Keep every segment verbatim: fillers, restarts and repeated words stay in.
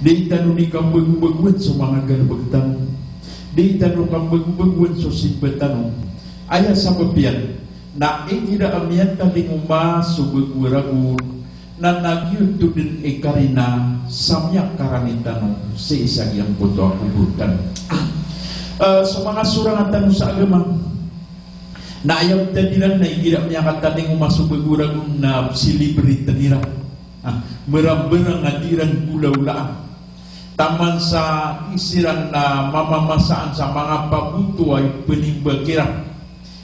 Di tano di kambagobagoan so manga galbk tano. Di tano kambagobagoan so simba tano. Aya sabap iyan na igira a miyatalingoma so bago a ragon na giyoto dn i karina sa miyakarani tano sii sa giyangkoto a kobor tano. Ah, so manga sorang tano sa agama, na aya btad iran na igira miyakatalingoma so bago a ragon na celebrate iran. Ah, mrambr a di iran golawlaan. Taman sa isiran na mamamasaan sa manga paboto a ipnimbag iran.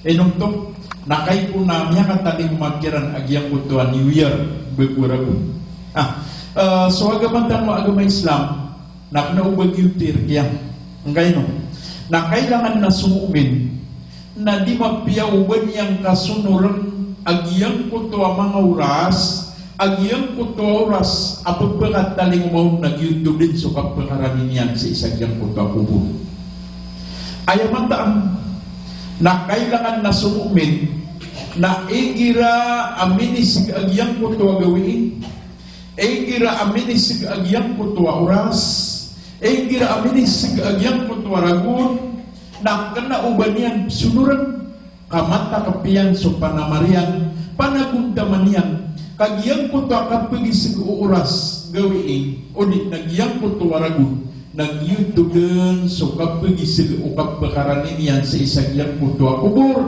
Inonto, na kagiya ko na miyakatalingoma kiran a giyangkoto a New Year, bago a ragon. Ah, eh, so agama tano a agama Islam, na kna o ba giyoto i rk iyan. Angkaino? Na kailangan na so mu'min, na di mapiya o ba niyan kasonorn a giyangkoto a manga oras, a giyangkoto a oras a pphakatalingoma on na giyoto dn so kapkarani niyan sii sa giyangkoto a kobor. Aya mataan, na kailangan na so mu'min, na igira a minisg a giyangkoto a gawii, igira a minisg a giyangkoto a oras, igira a minisg a giyangkoto a ragon, na kna o ba niyan sonorn, ka matakp iyan so panamar iyan, panagontaman iyan, ka giyangkoto a kapgisg o oras, gawii, odi na giyangkoto a ragon, na giyoto dn so kapgisg o kapkarani niyan sii sa giyangkoto a kobor,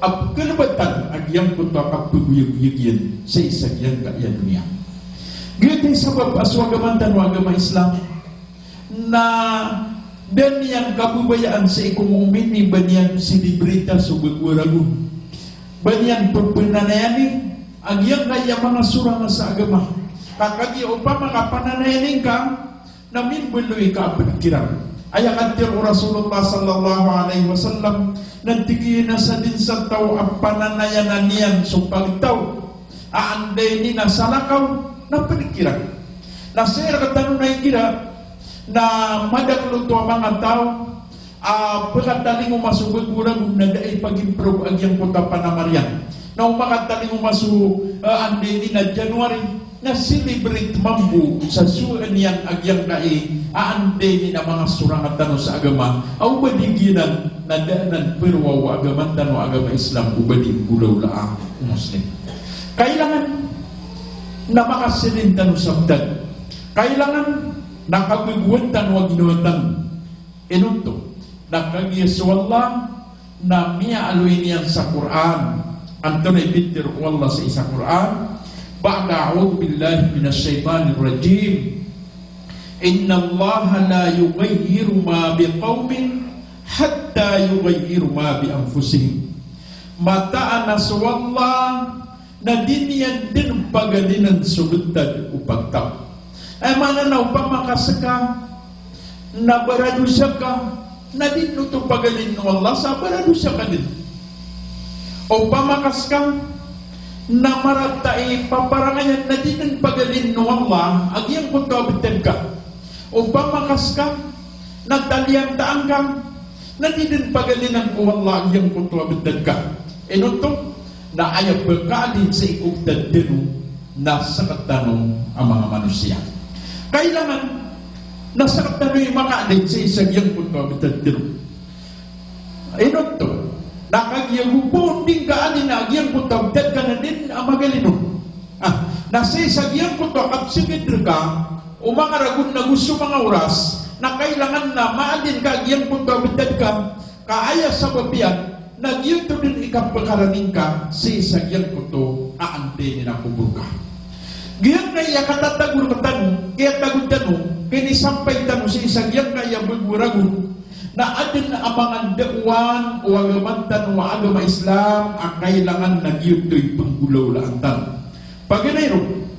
a pkhalbatan a giyangkoto a kapgoyagoyag iyan sii sa giyangkaya doniya. Giyoto i sabap a so agama tano a agama Islam, na da niyan kababayaan sii ko mu'min i ba niyan celebrate so bago a ragon. Ba niyan pphananayani a giyangkaya manga sorang sa agama. Ka kagiya opama ka pananayani ngka, na mimbaloy ka a pd kiran. Aya katharo o Rasulullah sallallahu alaihi wasallam, na tig iyan a sadn sa taw a pananayanan iyan so pagtaw a anday niyan salakaw, na pd kiran. Na sii rktano na igira na madakl oto a manga taw a pkatalingoma so bago a ragon na da a ipag-improve a giyangkoto a panamar iyan. Na o makatalingoma so, eh, anday niyan a January, na celebrate mambo sa sowaan iyan a giyangkai a anday niyan a manga sorang tano sa agama a o ba di giyanan na da anan pharoa o agama tano a agama Islam o ba di nggolawlaa o Muslim. Kailangan na makasilin tano sa btad. Kailangan na kabagoan tano a ginawa tano. Inonto, na kagiya so Allah na miyaaloy niyan sa Qur'an. Antonaa i pitharo o Allah sii sa Qur'an? Ba'da a'udhu billahi minash shaytanir rajim. Innallaha la yughayyiru ma biqawmin hatta yughayyiru ma bi anfusihim. Mataan a so Allah na di niyan dn pagalinn so btad o pagtaw. Aya maana na opama ka ska na baradosa ka, na di dn oto pagalinn o Allah sa baradosa ka dn. Opama ka ska na marata i paparangayan, na di dn pagalinn o Allah a giyangkoto a btad ka. Opama ka ska na taliyantaan ka, na di dn pagalinan o Allah a giyangkoto a btad ka. Inonto, na aya pkaalin sii ko btad tano na sktano a manga manosiya. Kailangan na sktano i makaalin sii sa giyangkoto a btad tano. Inonto, na kagiya go pn di ngka alina a giyangkoto a btad ka na di dn a magalinn on. Ah, na sii sa giyangkoto a kapsgd rka o manga ragon ago so manga oras, na kailangan na maalin ka a giyangkoto a btad ka, ka aya sabap iyan na giyoto dn i kapkarani ngka sii sa giyangkoto a anday niyan a kobor ka. Giyangkaya katatago rktano, kiyatago tano, kinisampay tano sii sa giyangkaya bago a ragon, na adn a manga ndaowan o agama tano a agama Islam a kailangan na giyoto i pnggolawlaan tano. Paganay ron,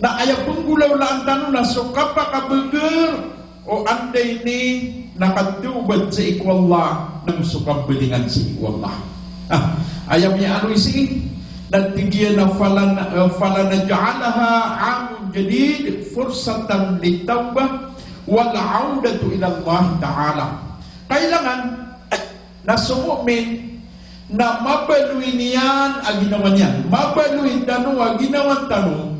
na aya pnggolawlaan tano na so kapakabagr o anday niyan a katawbat sii ko Allah, na so kambalingan sii ko Allah. Ah, aya miyaaloy sii, na tig iyan a falan-, eh, falanaj'alaha 'aman jadid fursatan lit-tawbah wal 'audati ila Allah Ta'ala. Kailangan na so mu'min na mabaloy niyan a ginawa niyan. Mabaloy tano a ginawa tano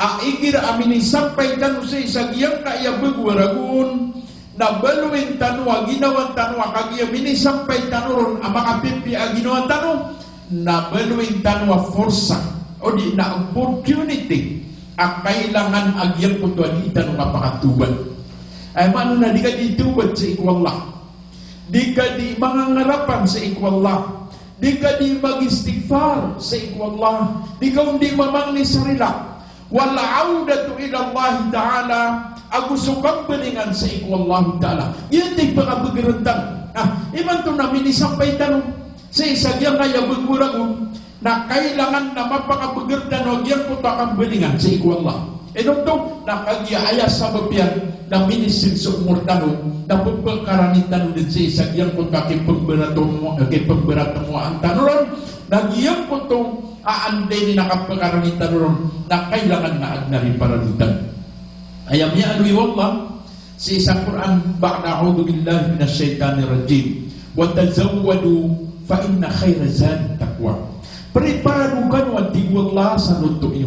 a igira a minisampay tano sii sa giyangkaya bago a ragon, na baloyin tano a ginawa tano a kagiya minisampay tano ron a makapipiya a ginawa tano, na baloyin tano a forsa, odi na opportunity, a kailangan a giyangkoto a dii tano kapakatawbat. Aya maana na di ka dii tawbat sii ko Allah. Di ka dii mangangarapan sii ko Allah. Di ka dii mag-istighfar sii ko Allah. Di ka on dii mamangni sa rila. Wal audatu ila Allah Ta'ala, ago so kambalingan sii ko Allah Ta'ala. Giyoto i pakabegertan. Ah, imanto na minisampay tano sii sa giyangkaya bago a ragon, na kailangan na mapakabeger tano a giyangkoto a kambalingan sii ko Allah. Ino oto? Na kagiya aya sabap iyan na minising so omor tano, na pepekarani tano den sii sa giyangkoto a kipemberatomo-, kipemberatowaan tano ron, na giyangkoto a anda ini na kapekarani tano ron, na kailangan na aden a riparaditan. Aya miyaaloy o Allah sii sa Qur'an, ba'da a'udhu billahi minash shaitanir rajim, "Wa tazawwadu fa inna khayra zadi taqwa." Preparado kano, a tig o Allah, sa loto iyo.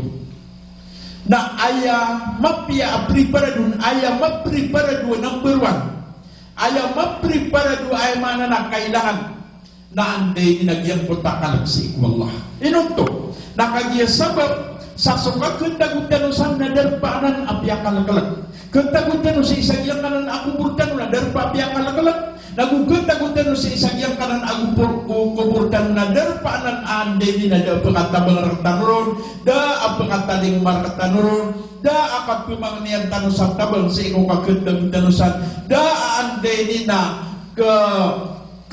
Na aya mapiya a preparado, aya mapreparado a number one, aya mapreparado, aya maana na kailangan na anda ini na giyangkoto a kalek sii ko Allah. Ino oto? Na kagiya sabap sa so kakentago tano san na darpa anan a piyakaleklek. Kentago tano sii sa giyangkanan a kobor tano na darpa a piyakaleklek. Nago kentago tano sii sa giyangkanan a kobor, ko-, kobor tano na darpa anan a anda ini na da a pekatabang rektano ron, da a pekatalingoma rektano ron, da a kapemangnian tano sa tabang sii ko kakentago tano san, da a anda ini na ke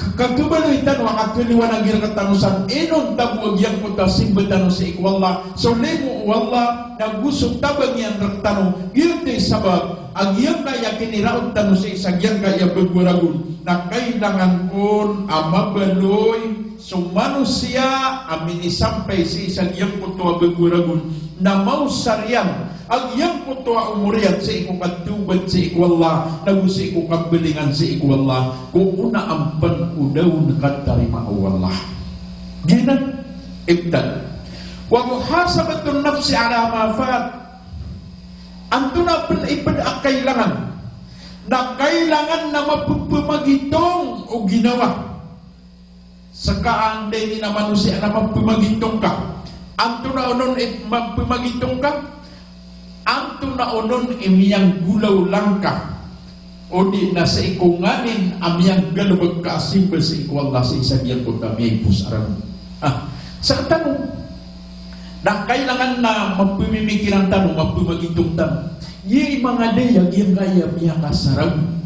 Ka-, kakebaloy tano a kakeliwanagi rektano san, inonta bo a giyangkoto a simba tano sii ko Allah, so limo o Allah, nago so tabang iyan rektano, giyoto i sabap a giyangkaya kiniraot tano sii sa giyangkaya bago a ragon, na kailangan kon a mabaloy so manosiya a minisampay sii sa giyangkoto a bago a ragon, na maosar iyan a giyangkoto a omor iyan sii ko katawbat sii ko Allah, nago sii ko kambalingan sii ko Allah, ko onaan pen o da on katarimaa o Allah. Giyanan, ibtad. Wa muhasabatun nafsi ala ma fat. Antonaa pen i ped a kailangan? Na kailangan na mapepemagitong o ginawa. Seka anda ini na manosiya na mapemagitong ka. Antonaa onon i mapemagitong ka? Antonaa onon i miyanggolawla ngka, odi na sii ko nganin a miyanggalebek ka a simba sii ko Allah sii sa giyangkoto a miyaipos a ragon? Ah, seka tano. Na kailangan na mapemimikiran tano, mapemagitong tano. Giya i manga daya giyangkaya miyakasaragon.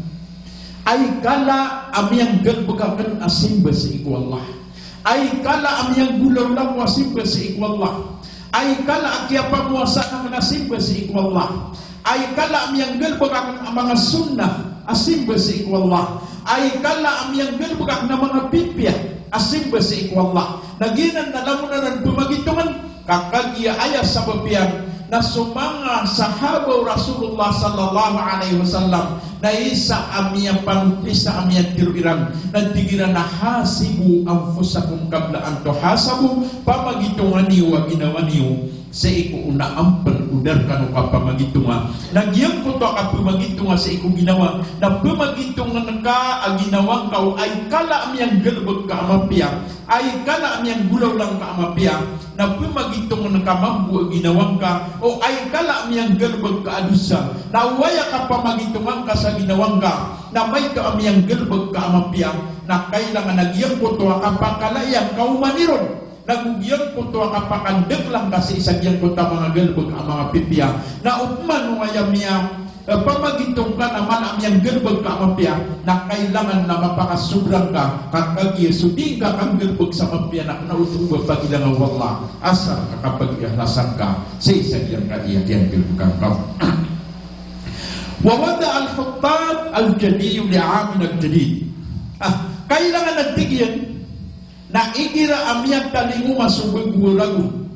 Ay kala a miyanggalebek aken a simba sii ko Allah. Ay kala a miyanggolawla ko a simba sii ko Allah. Ay kala a kiyapamowasaan aken a simba sii ko Allah. Ay kala a miyanggalebek aken a manga sunnah a simba sii ko Allah. Ay kala a miyanggalebek aken a manga pipiya a simba sii ko Allah. Na giyanan na langon anan pemagitongan, ka kagiya aya sabap iyan na so manga sahaba o Rasulullah sallallahu alaihi wasallam na isa a miyapanopisa a miyatharo iran na tig iran a, "Hasibu anfusakum qabla an tuhasabu," pamagitonga niyo a ginawa niyo sii ko onaan pen o da rekano kapamagitonga. Na giyangkoto a kapemagitonga sii ko ginawa, na pemagitongen ka a ginawa ngka o ay kala a miyanggalebek ka a mapiya, ay kala a miyanggolawla ngka a mapiya, na pemagitongen ka mambo a ginawa ngka o ay kala a miyanggalebek ka a dosa, na o aya kapamagitonga ngka sa ginawa ngka na maito a miyanggalebek ka a mapiya, na kailangan a giyangkoto a kapakala iyan ka oman iron. Nago giyangkoto a kapakandakela ngka sii sa giyangkoto a manga galebek a manga pipiya. Na opama o aya miya, eh, pamagitong ka na mala a miyanggalebek ka a mapiya, na kailangan na mapakasobra ngka, ka kagiya so di ngka kanggalebek sa mapiya na kena oto ba pagilanga o Allah, asar ka kapag-ikhlasan ka sii sa giyangkaya miyanggalebek ka. Wa wada al-huttab al-jadid li amin al-jadid. Ah, kailangan a tig iyan, na igira a miyatalingoma so bago a ragon,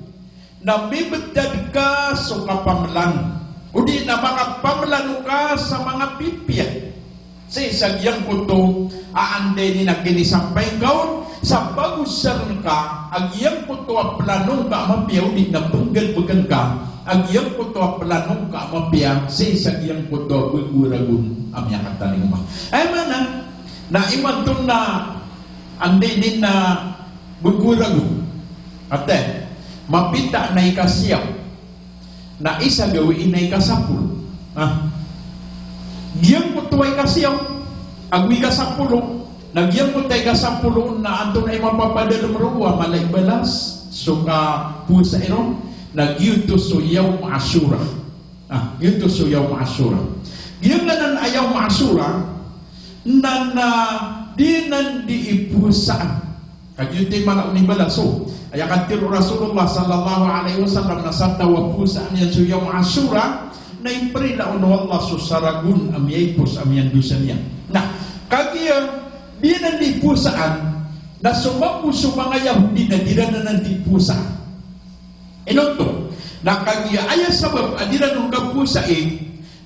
na mibetad ka so kapamelano, odi na makapamelano ka sa manga pipiya sii sa giyangkoto a anda ini na kinisampay ngka on, sa pagosaren ka a giyangkoto a pelano ngka a mapiya odi na penggalebeken ka a giyangkoto a plano ngka a mapiya sii sa giyangkoto a bago a ragon a miyakatalingoma. Aya maana na imanto na anda ini na bago a ragon, ati, mapita na ikasiyaw, na isa gawii na ikasapolo. Ah. Giyangkoto a ikasiyaw ago ikasapolo, na giyangkoto a ikasapolo na antonaa i mapapadalem roo a mala i balas so kapowasai ron, na giyoto so Yawm Ashura. Ah, giyoto so Yawm Ashura. Giyangkanan a Yawm Ashura na, na di nan di ipowasaan. Kagiya oto i mala o nibalas o aya katharo o Rasulullah sallallahu alaihi wasallam na sa taw a powasaan iyan so Yawm Ashura na iprila on o Allah so saragon a miyaipos a miyandosa niyan. Na kagiya di nan di powasaan, na so mambo so manga Yahudi na di ran anan di powasaan. Ino oto? Na kagiya aya sabap a di ran on kapowasai,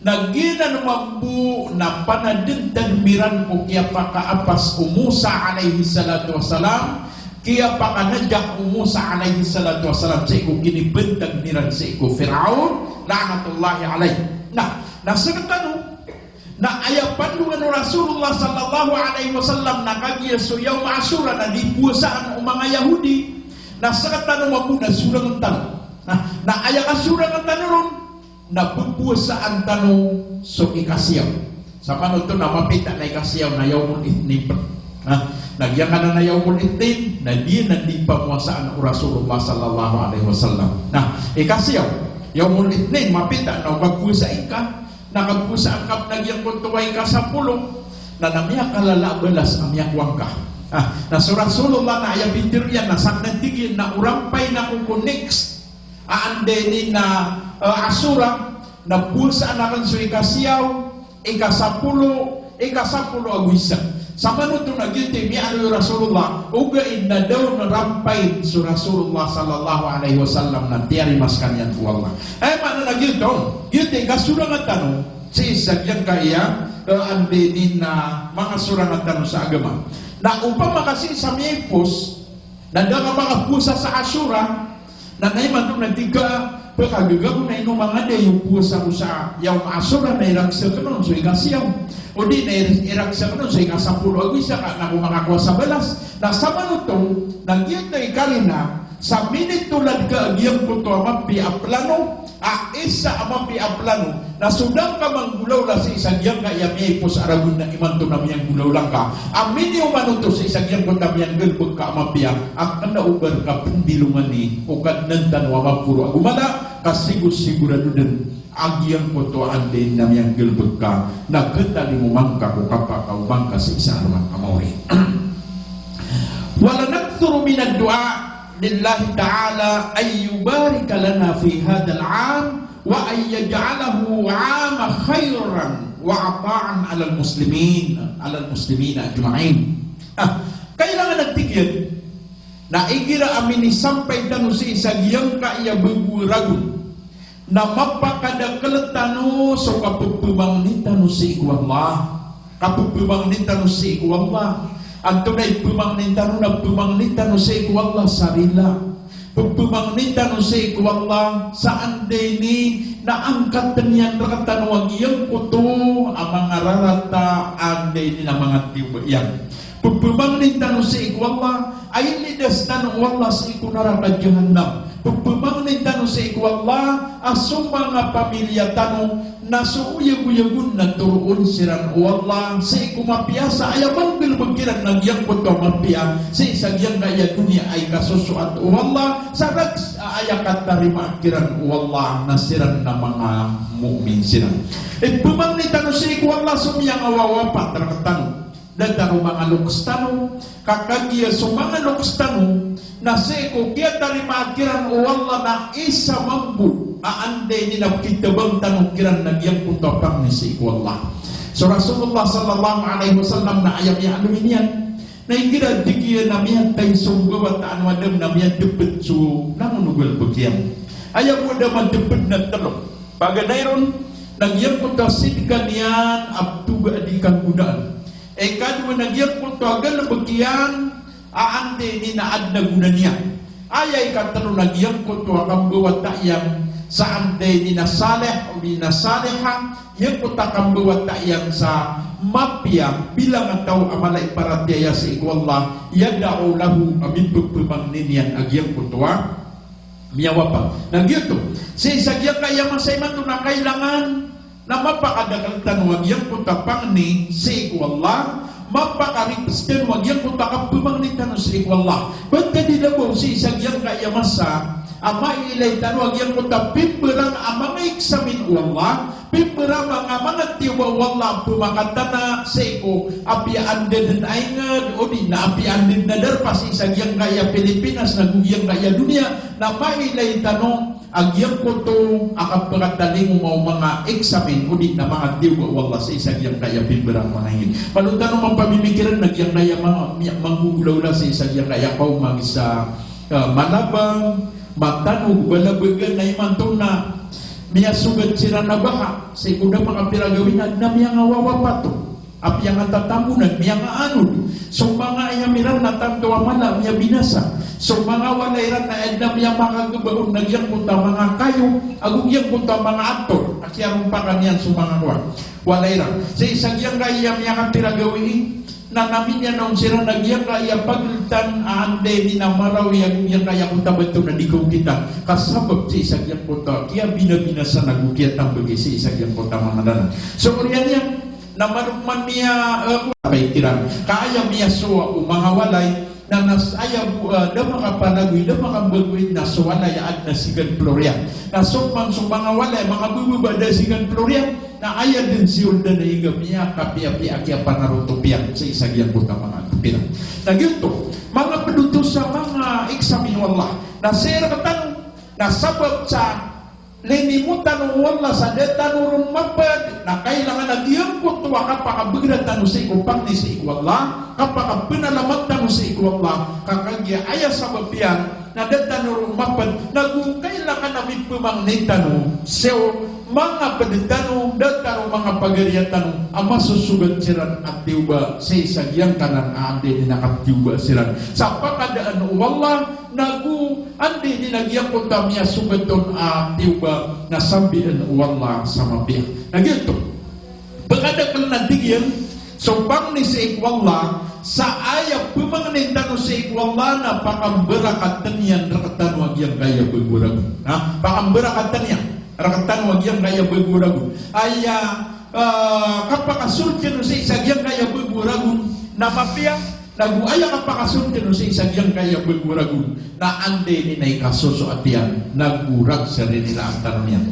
na giyanan mambo na panadentad miran ko kiyapakaapas o Musa alayhis salatu wassalam, kiyapakanajah o Musa alayhis salatu wassalam sii ko kinibantag iran sii ko Firaun, la'natullahi alayh. Na, na sekatano, na aya pandoan o Rasulullah sallallahu alayhi wasallam na kagiya so Yawm Ashura na di powasaan o manga Yahudi, na sekatano mambo na sorangan tano. Na, na aya kasorangan tano ron, na pphowasaan tano so ikasiyaw. Samanoto na mapita na ikasiyaw na Yawmul Ithnin pen. Na, na giyangkanan a Yawmul Ithnin, na di nan di pphowasaan o Rasulullah sallallahu alayhi wasallam. Na, ikasiyaw, Yawmul Ithnin, mapita na o kapowasai ngka, na kapowasaan ka pen a giyangkoto a ikasapolo, na, na miyakalala a balas a miyakowa ngka. Ah, na so Rasulullah na aya pitharo iyan na sakn, tig iyan, na o rampay ako ko next a anda ini na, eh, Ashura, na powasaan aken so ikasiyaw, ikasapolo, ikasapolo ago isa. Samanoto na giyoto i miyaaloy o Rasulullah, ogaid na da on rampayin so Rasulullah sallallahu alayhi wasallam na tiyarima sekaniyan o Allah. Aya maana na giyoto, giyoto i kasorangan tano sii sa giyangkaya, eh, anda ini na manga sorangan tano sa agama. Na opama ka sii sa miyaipos, na da ka makapowasa sa Ashura, na, na imanto na tig ka, pkagaga ko na ino manga da i powasa ko sa Yawm Ashura na irakes aken on so ikasiyaw, odi na ir-, irakes aken on so ikasapolo ago isa ka an ako makakowa sa balas. Na samanoto na giyoto i karina sa minitolad ka a giyangkoto a mapiya a plano, a isa a mapiya a plano, na so da ngka manggolawla sii sa giyangkaya miyaipos a ragon na imanto na miyanggolawla ngka a minioman oto sii sa giyangkoto a miyanggalebek ka a mapiya, a kena o ba reka pendilongani o Kadnan tano a maporo ago mala, ka sigo-sigorado den a giyangkoto a anda ini na miyanggalebek ka na ketalingoma ngka ko kapakaoma ngka sii sa alongan a maori. Wa lanakthura minad du'a lillahi ta'ala an yubarika lana fi hadhal 'am wa an yaj'alahu 'aman khairan wa 'ata'an 'alal muslimin, 'alal muslimina ajma'in. Ah, kailangan a tig iyan na igira a minisampay tano sii sa giyangkaya bago a ragon na mapakadakel tano so kapepemangni tano sii ko Allah. Kapepemangni tano sii ko Allah. Antonaa i pemangni tano? Na pemangni tano sii ko Allah sa rila. Pepemangni tano sii ko Allah sa anda ini na angkaten iyan rektano a giyangkoto a manga rarata, anda ini na manga tiyoba iyan. Pepemangni tano sii ko Allah a ilidas tano o Allah sii ko naraka Jahannam. Pepemangni tano sii ko Allah a so manga pamilya tano na so oyagoyag on na toroon siran o Allah sii ko mapiya sa aya manggalebek iran na giyangkoto a mapiya sii sa giyangkaya doniya a ikasosoat o Allah sa rakhs a aya katarima kiran o Allah na siran na manga mu'min siran. Ipemangni tano sii ko Allah so miyangawawapat rektano. Da tano manga loks tano, ka kagiya so manga loks tano na sii ko kiyatarimaa kiran o Allah na isa mambo a anda ini na kitabang tano kiran na giyangkoto a pangni sii ko Allah. So Rasulullah sallallahu alaihi wasallam na aya miyaaloy niyan na igira a tig iyan a miyatay so gawat a ano Adam na miyadeped so langon o galebek iyan. Aya bo Adam a deped na telo. Paganay ron na giyangkoto a sidka niyan a petoga a di kanggonaan. Ikadowa na giyangkoto a galebek iyan a anda ini na aden a gona niyan. Aya ikatelo na giyangkoto a kambawata iyan sa anda ini na salih, o di na saliha, giyangkoto a kambawata iyan sa mapiya, bilang a taw a mala i paratiyaya sii ko Allah, yad'u lahu, a mipepemangni niyan a giyangkoto a miyawapat. Na giyoto, sii sa giyangkaya masa imanto na kailangan na mapakadakl tano a giyangkoto a pangni sii ko Allah, mapakaripes tano a giyangkoto a kapemangni tano sii ko Allah. Ba ta di labaw sii sa giyangkaya masa a mailay tano a giyangkoto a pimberang a manga iksamin o Allah, pimberang a manga tiyoba o Allah a pemakatana sii ko apiya anda den a inged, o di na apiya anda den a darpa sii sa giyangkaya Pilipinas, na go giyangkaya doniya, na mailay tano a giyangkoto a kapakatalingoma o manga iksamin, o di na manga tiyoba o Allah sii sa giyangkaya pimberang a manga inged. Malo tano mapamimikiran a giyangkaya manga, mi-, manggogolawla sii sa giyangkaya kaoma gisa, ah, malabang, matanog, balabagan, na imanto na miyasogat siran a baha sii ko da makapira gawii na, na miyangawawapat on. Apiya nga tatambonan, miyangaanod. So manga ayam iran na tanto a mala, miyabinasa. So manga walay iran na adn a miyamakagabaon na giyangkoto a manga kayo, ago giyangkoto a manga ator a kiyarompakan iyan so manga kowan, walay iran. Sii sa giyangkaya miyakapira gawii, na naminiyan on siran a giyangkaya pagltan a anda ini na marawi ago giyangkaya koto a bato na di kaokitan. Ka sabap sii sa giyangkoto a kiyabinabinasa na go kiyatambagi sii sa giyangkoto a manga dalan. So oriyan iyan, na marok man miya, eh, walay kiran. Ka aya miyasowa o manga walay, na nas-, aya bo-, eh, da makapanagoy, da makabagoy, na so walay a adn a sigan polo riyan. Na so man so manga walay, manga bebebada sigan polo riyan, na aya den siyold na iga miyakapiyapiya a kiyapanaroto piyan sii sa giyangkoto a manga piran. Na giyoto, manga ped oto sa manga iksamin o Allah. Na sii rektano, na sabap sa linimo tano o Allah sa da tano ron maped, na kailangan a giyangkoto a kapakabegera tano sii ko pangni sii ko Allah, kapakapenalamat tano sii ko Allah, ka kagiya aya sabap iyan na da tano ron maped, na go kailangan a mipemangni tano sii o manga ped tano, da tano manga pagariya tano a masosogat siran a tiyoba sii sa giyangkanan a anda ini na katiyoba siran sa pakadaan o Allah, na go anda ini na giyangkoto a miyasogat on a tiyoba na sambian o Allah sa mapiya. Na giyoto, pekadakl na tig iyan, so pangni sii ko Allah, sa aya pemangni tano sii ko Allah na pakambarakatan iyan rektano a giyangkaya bago ragon. Na pakambarakatan iyan rektano a giyangkaya bago ragon. Aya, ah, kapakasold tano sii sa giyangkaya bago ragon na mapiya, na go aya kapakasold tano sii sa giyangkaya bago ragon na anda ini na ikasosoat iyan, na go rag sa rinilaan tano niyan.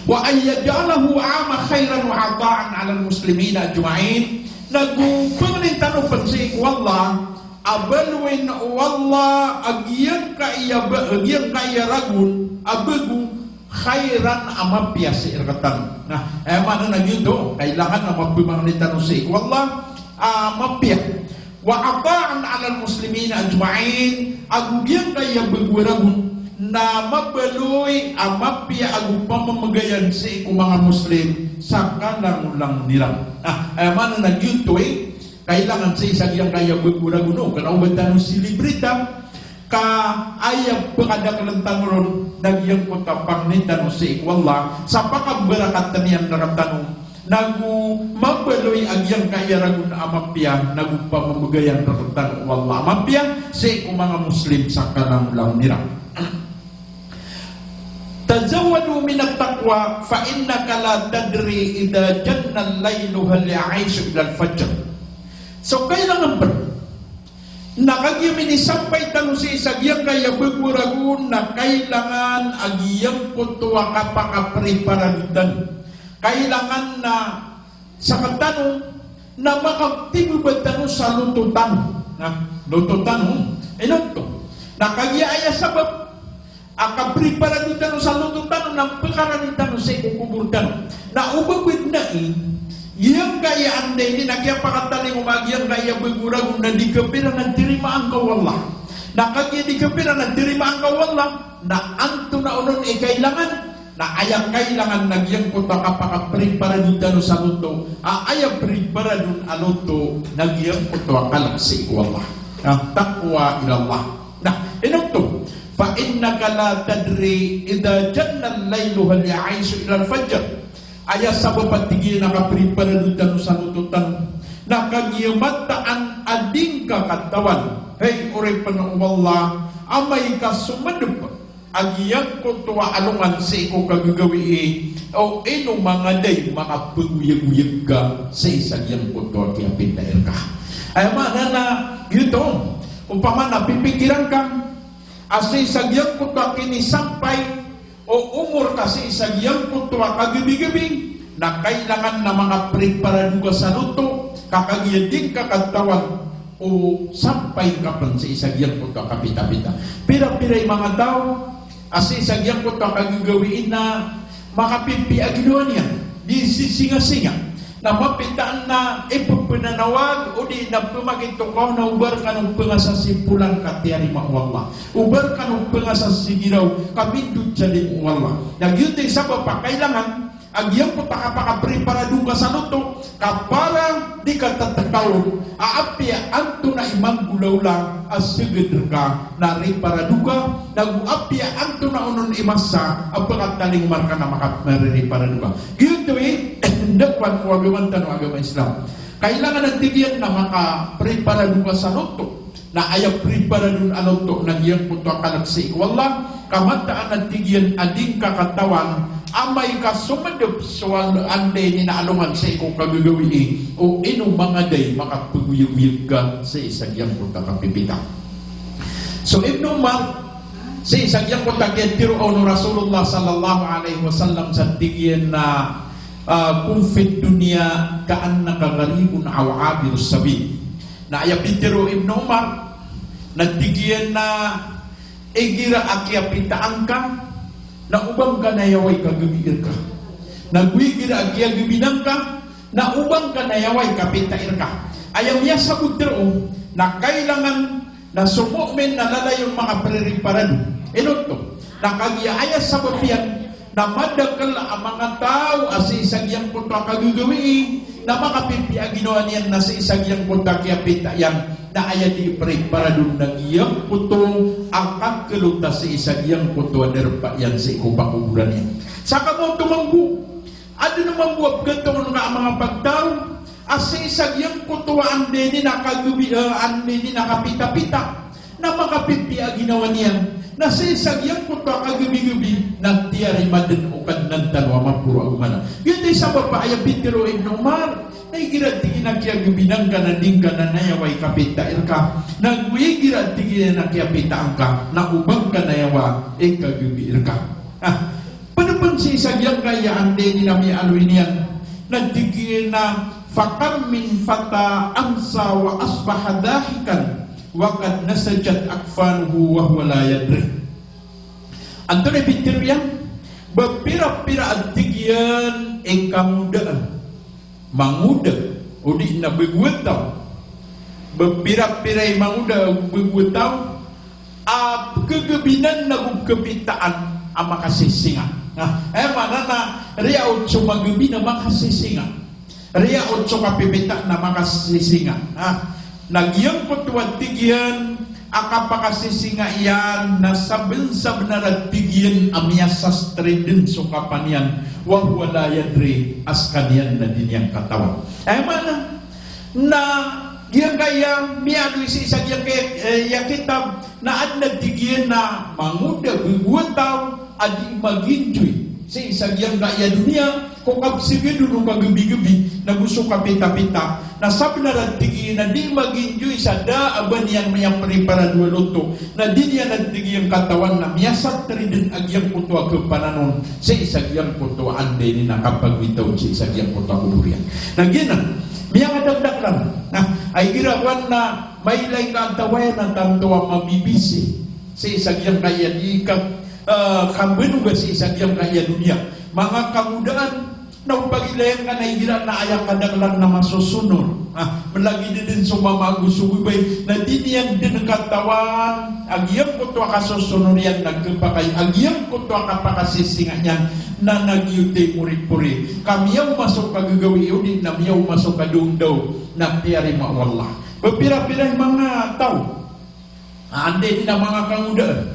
Wa an yaj'alahu 'aman khairan wa 'ata'an 'alal muslimina ajma'in. Na go pangnin tano pen sii ko Allah a baloyin o Allah a giyangkaya ba-, a giyangkaya ragon a bago, khairan, a mapiya sii rektano. Na aya maana na giyoto, kailangan a mapemangni tano sii ko Allah a mapiya. Wa 'ata'an 'alal muslimina ajma'in, ago giyangkaya bago ragon na mabaloy a mapiya ago pamamagayan sii ko manga Muslim sa kalangolangon iran. Na aya maana na giyoto i kailangan sii sa giyangkaya bago ragon, o kna o ba tano silibrita, ka aya pekadaklen tano ron na giyangkoto a pangnin tano sii ko Allah sa pakambarakatan iyan rektano, na go mabaloy a giyangkaya ragon a mapiya, na go pamamagayan rektano o Allah a mapiya sii ko manga Muslim sa kalangolangon iran. Tazawwadu minat taqwa fa innaka la tadri idha jannal laylu hal ya'ishu illal fajr. So kailangan pen na kagiya minisampay tano sii sa giyangkaya bago ragon na kailangan a giyangkoto a kapakapreparado tano. Kailangan na sekatano na makatibeba tano sa loto tano. Na loto tano, ino oto? Na kagiya aya sabap a kapreparado tano sa loto tano na pekarani tano sii ko kobor tano. Na o ba bedn ai giyangkaya anda ini na kiyapakatalingoma a giyangkaya bago ragon na di kapira na tarimaan ka o Allah. Na kagiya di kapira na tarimaan ka o Allah, na antonaa onon i kailangan? Na aya kailangan na giyangkoto a kapakapreparado tano sa loto, a aya preparadon a loto na giyangkoto a kalk sii ko Allah. Na taqwa ilallah. Na ino oto? Fa innaka la tadri idha janna al-laylu hal ya'ishu illa al-fajr. Aya sabap a tig iyan a kapriparado tano sa loto tano na kagiya mataan a di ngka katawan, hay oripn o Allah, amay ka somdp a giyangkoto a alongan sii ko kagagawii, o ino mangaday makapagoyagoyag ka sii sa giyangkoto a kiyapita irka. Aya maana na giyoto, opama na pipikiran ka a sii sa giyangkoto a kinisampay o omor ka sii sa giyangkoto a kagabigabi, na kailangan na makapriparado ka sa loto, ka kagiya di ngka katawan o sampay ngka pn sii sa giyangkoto a kapitapita. Pirapira i manga taw a sii sa giyangkoto a kagagawii na makapipiya a ginawa niyan, di sisingasinga. Na mapitaan na ipepnanawag, odi na pemakitokaw na oba rkano pengasasimpolan ka tiyarima o Allah. Oba rkano pengasasigiraw ka mindod sa limo o Allah. Na giyoto i sabap a kailangan a giyangkoto a kapakapriparado ka sa loto, ka para di ka tatekaw a apiya antonaa i manggolawla a seged rka na riparado ka, nago apiya antonaa onon i masa a pekatalingoma rka na makapriparado ka. Giyoto i ndakowan o agama tano a agama Islam. Kailangan a tig iyan na makapriparado ka sa loto. Na aya priparadon a loto na giyangkoto a kalk sii ko Allah, ka mataan a tig iyan a di ngka katawan amay ka somdp so al-, anday ini na alongan sii ko kagagawii, o ino mangaday makapagoyagoyag ka sii sa giyangkoto a kapipita. So Ibnu Umar, sii sa giyangkoto a kiyatero on o Rasulullah sallallahu alaihi wasallam sa tig iyan na, ah, kun fid dunya ka'annaka gharibun aw abirus sabil. Na aya pitero o Ibnu Umar, na tig iyan na igira a kiyapitaan ka, na oba ngka nayawa i kagabi rka. Nago igira a kiyagabinan ka, na oba ngka nayawa i kapita rka. Aya miyasabot roo, na kailangan na so mu'min na lalayon makapririparado. Ino oto? Na kagiya aya sabap iyan, na madakl a manga taw a sii sa giyangkoto a kagagawii, na makapipiya a ginawa niyan na sii sa giyangkoto a kiyapita iyan, na aya dii priparadon na giyangkoto a kaklot a sii sa giyangkoto a darpa iyan sii ko pakoboran iyan. Sa kamoto mambo, adn mambo a pkatoon ka a manga pagtaw a sii sa giyangkoto a anday ini na kagabi, eh, anday ini na kapitapita. Na makapipiya a ginawa niyan na sii sa giyangkoto a kagabigabi na tiyarima dn o Kadnan tano a maporo a gomana. Giyoto i sabap a aya pitero o Ibnu Umar, na igira tig iyan a kiyagabinan ka na di ngka na nayawa i kapita rka. Nago igira tig iyan a kiyapitaan ka, na oba ngka nayawa i kagabi rka. Ah, pd pn sii sa giyangkaya anday ini na miyaaloy niyan, na tig iyan a, "Fakam min fata amsa wa asbaha dahikan, wa qad nasajat akfanuhu wa huwa la yadri." Antonaa i pitero iyan? Ba pirapira a tig iyan i kangodaan, mangoda, odi na bago a taw. Ba pirapira i mangoda, bago a taw, a pkagabinan nago pkapitaan a makasisinga. Na, eh, maana na riyaot so magabi na makasisinga. Riyaot so kapipita na makasisinga. Na, na giyangkoto a tig iyan a kapakasisinga iyan na sabnsabnar a tig iyan a miyasastri dn so kapaniyan, wa huwa la yadri, a skaniyan na di niyan katawan. Aya maana na giyangkaya miyaaloy sii sa giyangkaya, eh, ya kitab na adn a tig iyan a mangoda bago a taw a di maginjoy sii sa giyangkaya doniya ko kapsgdon o kagabigabi nago so kapitapita, na sabnar a tig iyan a di maginjoy sa da a ba niyan miyapriparado a loto, na di niyan a tig iyan katawan na miyasastri dn a giyangkoto a kapananon sii sa giyangkoto a anday ini na kapagwitaw sii sa giyangkoto a kobor iyan. Na giyanan, miyakadakdaklan. Na, ay igira kowan na mailay ka antawaa na tanto a mabibisi sii sa giyangkaya di ka, eh, kambanoga sii sa giyangkaya doniya. Manga kangodaan, na o pagilayan ka na igira na aya kadaklan na masosonor. Ah, mlagid dn so mama ago so babay, na di niyan dn katawan a giyangkoto a kasosonor iyan na khapakay a giyangkoto a kapakasisinga niyan, na giyoto i moripori. Ka miyaoma so kagagawii odi na miyaoma so kadaondaw na tiyarima o Allah. Ba pirapira i manga taw a anday ini na manga kangodaan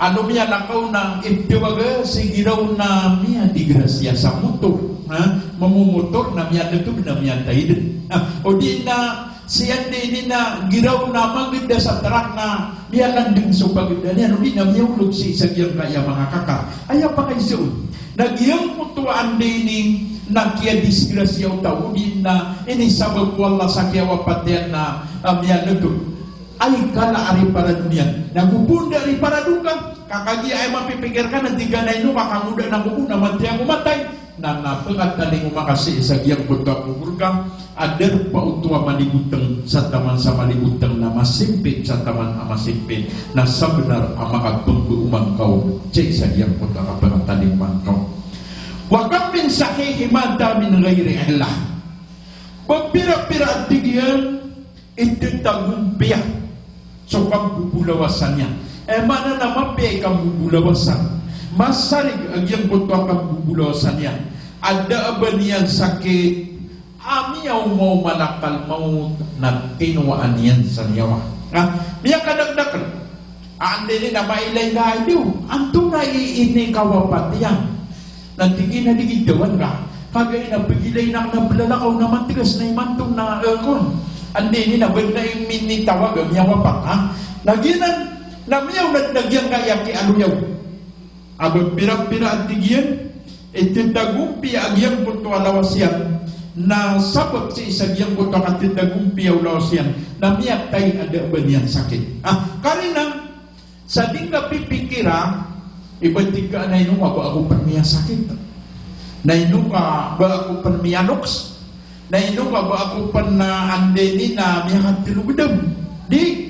Ano miyalakaw na iptiwaga si giraw na miyadigrasiya sa motor, ha? Mamomotor na miyadetog na miyataydn. Ha? O di na si anda ini na giraw na magda sa trak na miyalandng so pagda niyan, o di na miyaolog sii sa giyangkaya manga kakar. Aya pakaiza on. Na giyangkoto a anda ini na kiyadisgrasiya o taw, o di na inisabap o Allah sa kiyawapatan na, ah, miyaletog. Ay kala a riparado niyan. Na go bo nda riparado ka. Ka kagiya aya mapipikir ka na tig ka na ino ka kangoda na go bo na mathay ako matay. Na, na pkatalingoma ka sii sa giyangkoto a kobor ka a darpa oto a malibotng sa taman sa malibotng na masimpit sa taman a masimpit. Na sabnar a makapmbooman ka on sii sa giyangkoto a kapkatalingoma ngka on. Wa kam min sahihin mata min ghairi illah. Ba pira-pira a tig iyan i titagompiya so kambobolawasan iyan. Aya maana na mapiya i kambobolawasan. Masarig a giyangkoto a kambobolawasan iyan. A da a ba niyan sakit a miyaoma o malakal maut na kinowaan iyan sa niyawa. Na miyakadakdakl. A anda ini na mailay na aya, antonaa i inikawapat iyan. Na tig iyan a di gidawan ka. Kagiya ina pagilay na, na blalakaw na matgas na imanto na, eh, kon. Anda ini na bad na iminitawag a miyawapat, ha? Na giyanan, na miyaona na giyangkaya kiyaaloyaw. A ba pira-pira a tig iyan i titagompiya a giyangkoto a lawas iyan, na sabap sii sa giyangkoto a katitagompiya o lawas iyan, na miyatay a da a ba niyan sakit. Ah, karina, sa di ngka pipikira i ba tig ka na ino ka ba ako pn miyasakit. Na ino ka ba ako pn miyaloks. Na ino ka ba ako pn na anda ini na miyakatlo gdam. Di.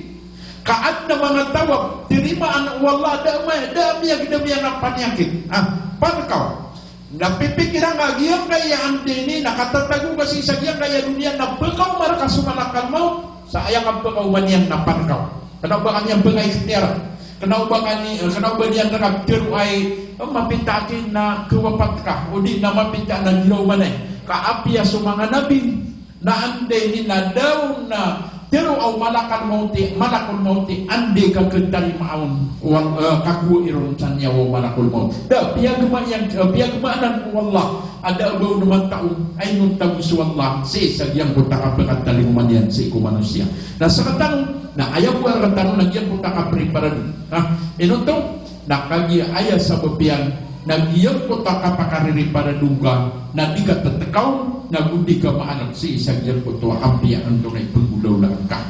Ka adn a manga taw a tirimaan o Allah da a ma-, da a miyagdam iyan a paniyakit. Ah, pn kaw. Na pipikira ngka a giyangkaya anda ini na katatago ka sii sa giyangkaya doniya na pkaoma rka so malakal maut. Sa aya kapkaoma niyan na pn kaw. Kna o ba ka niyan pkhaikhtiyar. Kna o ba ka ni-, kna o ba niyan rka tharoa i, eh, mapita aki na kawapat ka. O di na mapita na giraw man i. Ka apiya so manga nabi. Na anda ini na da on na tharoa o malakal maut i, malakal maut i, anda i kakhatarimaa on, wal-, eh, kakowai ron sa niyawa o malakal maut. Da, piyagma iyan, eh, piyagma anan o Allah, a da a ba on mataw, a inonta bo so Allah, sii sa giyangkoto a kapkatalingoma niyan sii ko manosiya. Na sktano, na aya bo a rktano na giyangkoto a kapriparado. Na, ino oto, na kagiya aya sabap iyan, na giyangkoto a kapakaririparado ngka, na di ka ttkaw, na go di ka maalk sii sa giyangkoto a apiya antonaa i pnggolawlaan ka.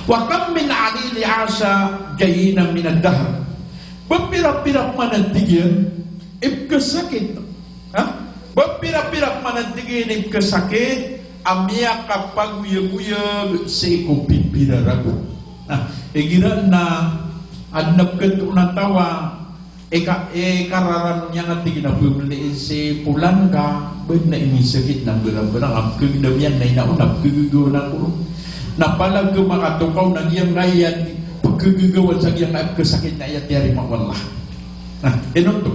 Wa kam min 'alili 'asha jahinan minad dahr. Ba pira-pira pman a tig iyan i pkhasakit. Ha? Ba pira-pira pman a tig iyan i pkhasakit a miyakapagoyagoyag sii ko pipira ragon. Na, igira na adn a pkhatoon a taw a Ika, ikararano niyan a tig iyan a pmli si polan ka, ba na inisakit na mbala-mbala, a pkhagdam iyan na ino on na pkhagagawan ako ron. Na palagm a katokaw na giyangkaya pkhagagawan sa giyangkaya pkhasakit na aya tiyarima o Allah. Na, ino oto.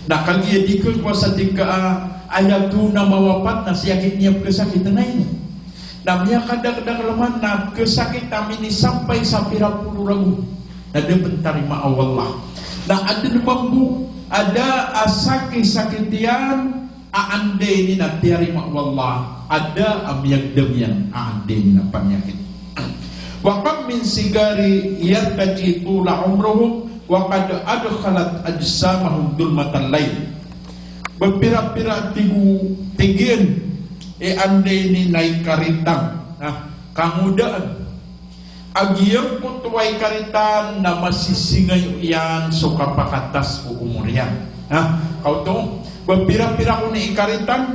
Na kagiya di ka kowa sa tig ka, ah, aya ko na mawapat na siyakit niyan pkhasakit na ino. Na miyakadakdakl man na khasakit a minisampay sa pira polo ragon. Na da pn tarimaa o Allah. Na adn mambo a da a sakisakit iyan a anda ini na tiyarima o Allah. A da a miyagdam iyan a anda ini na paniyakit. Wa kam min sigari yartaji tula umruhum wa qad adkhalat ajsamahum dhulmatal layl. Ba pira-pira a tig o, tig iyan, i anda ini na ikaritan. Na, kangodaan. A giyangkoto a ikaritan na masisingayo iyan so kapakatas o omor iyan. Na, kaoto, ba pira-pira kon i ikaritan,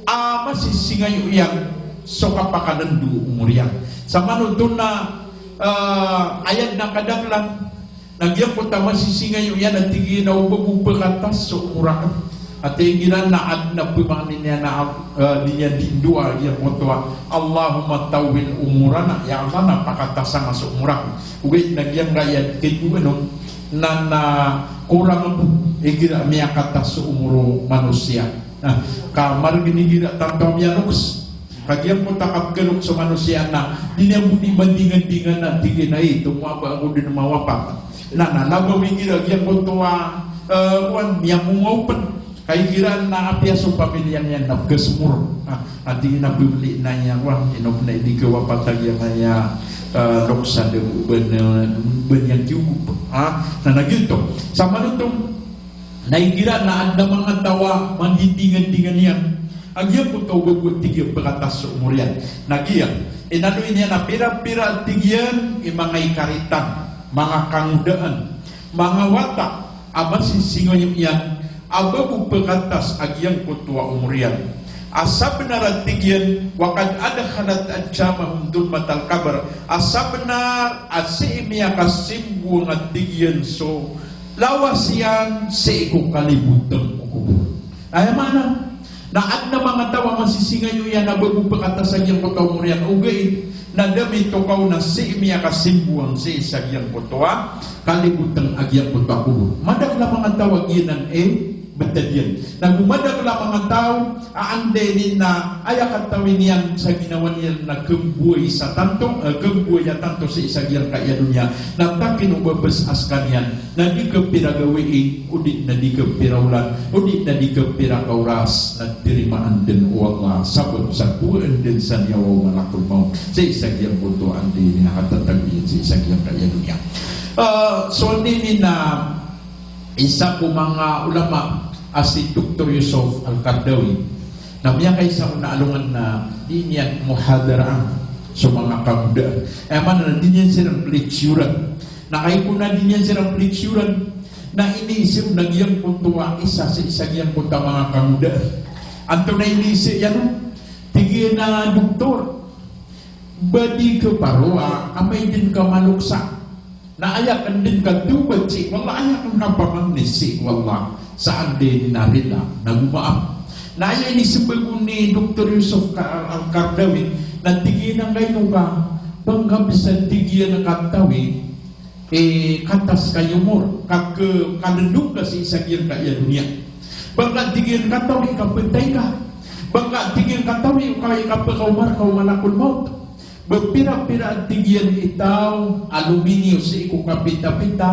a masisingayo iyan so kapakalndo o omor iyan. Sa manoto na, ah, aya dn a kadaklan, na giyangkoto a masisingayo iyan a tig iyan a o ba bo pkatas so omor akn. Ati igira na adn a pmangnin iyan a, eh, di niyan di ndoa giyangkoto a, Allahumma tawwil umurana, ya Allah na pakatasa ngka so omor akn. Ogaid na giyangkaya kaigo ano, na, na korang bo igira miyakatas so omor o manosiya. Na, ka margn igira tanto a miyaloks. Ka giyangkoto a kapkhaloks o manosiya na, di niyan bo di mandingandingan na, tig iyan a, eh, tomo a ba ako dn mawapat. Na, na, labaw igira giyangkoto a, eh, kowan, miyamongaw pn. Ka igira na apiya so pamilya niyan na pkhasomor. Ah, ati na bibli na iya, kowan, inok na idi kawapata giyangkaya, eh, lokes a da bo ba niyan, ba niyan kiyogop. Ah, na, na giyoto. Sa manoto, na igira na adn a manga taw a mandidingandingan iyan a giyangkoto a oba bo, tig iyan, pkhatas so omor iyan. Na giya, inaloy niyan a pira-pira, tig iyan, i manga ikaritan, manga kangodaan, manga wata a masisingayo iyan a ba bo pkhatas a giyangkoto a omor iyan. A sabnar a, tig iyan, wa qad adkhalat ajsamahum dhulmatal qabr. A sabnar a sii miyakasimbowang a, tig iyan, so lawas iyan sii ko kalibotang o kobor. Aya maana na adn a manga taw a masisingayo iyan a ba bo pkhatas a giyangkoto a omor iyan, ogaid na da mitokaw na sii miyakasimbowang sii sa giyangkoto a kalibotang a giyangkoto a kobor. Madakl a manga taw a giyanan i btad iyan. Na go madakl a manga taw a anda ini na aya katawi niyan sa ginawa niyan na kambowai sa tanto, eh, kambowai a tanto sii sa giyangkaya doniya, na takin o babas a skaniyan na di kapira gawii, odi na di kapira olan, odi na di kapira kaoras, na tirimaan dn o Allah sabap sa kowaan dn sa niyawa o malakul maut sii sa giyangkoto a anda ini na katatago iyan sii sa giyangkaya doniya. Eh, so anda ini na isa ko manga ulama a si Doktor Yusuf Al-Qaradawi, na miyakaisa ko na alongan na di niyan muhadaraan so manga kangodaan. Aya maana na di niyan siran pliksoran. Na kagiya ko na di niyan siran pliksoran, na iniisip na giyangkoto a isa sii sa giyangkoto a manga kangodaan. Antonaa i iniisip iyan on? Tig iyan a, Doktor, ba di kaparo a amay dn ka malokes a na aya akn dn katawbat sii ko Allah, aya akn kapamangni sii ko Allah sa anda ini na rila na go maap. Na aya inismbag on i Doktor Yusuf Ka-, Al-Qaradawi, na tig iyan a, angkaino ka ba ngka bs a, tig iyan, katawi i khatas ka i omor, ka, ka, kalndong ka sii sa giyangkaya doniya. Ba ngka, tig iyan, katawi i kapatay ka. Ba ngka, tig iyan, katawi i ka, i kapakaoma rka o malakul maut. Ba pira-pira, tig iyan, i taw a lominiyo sii ko kapita-pita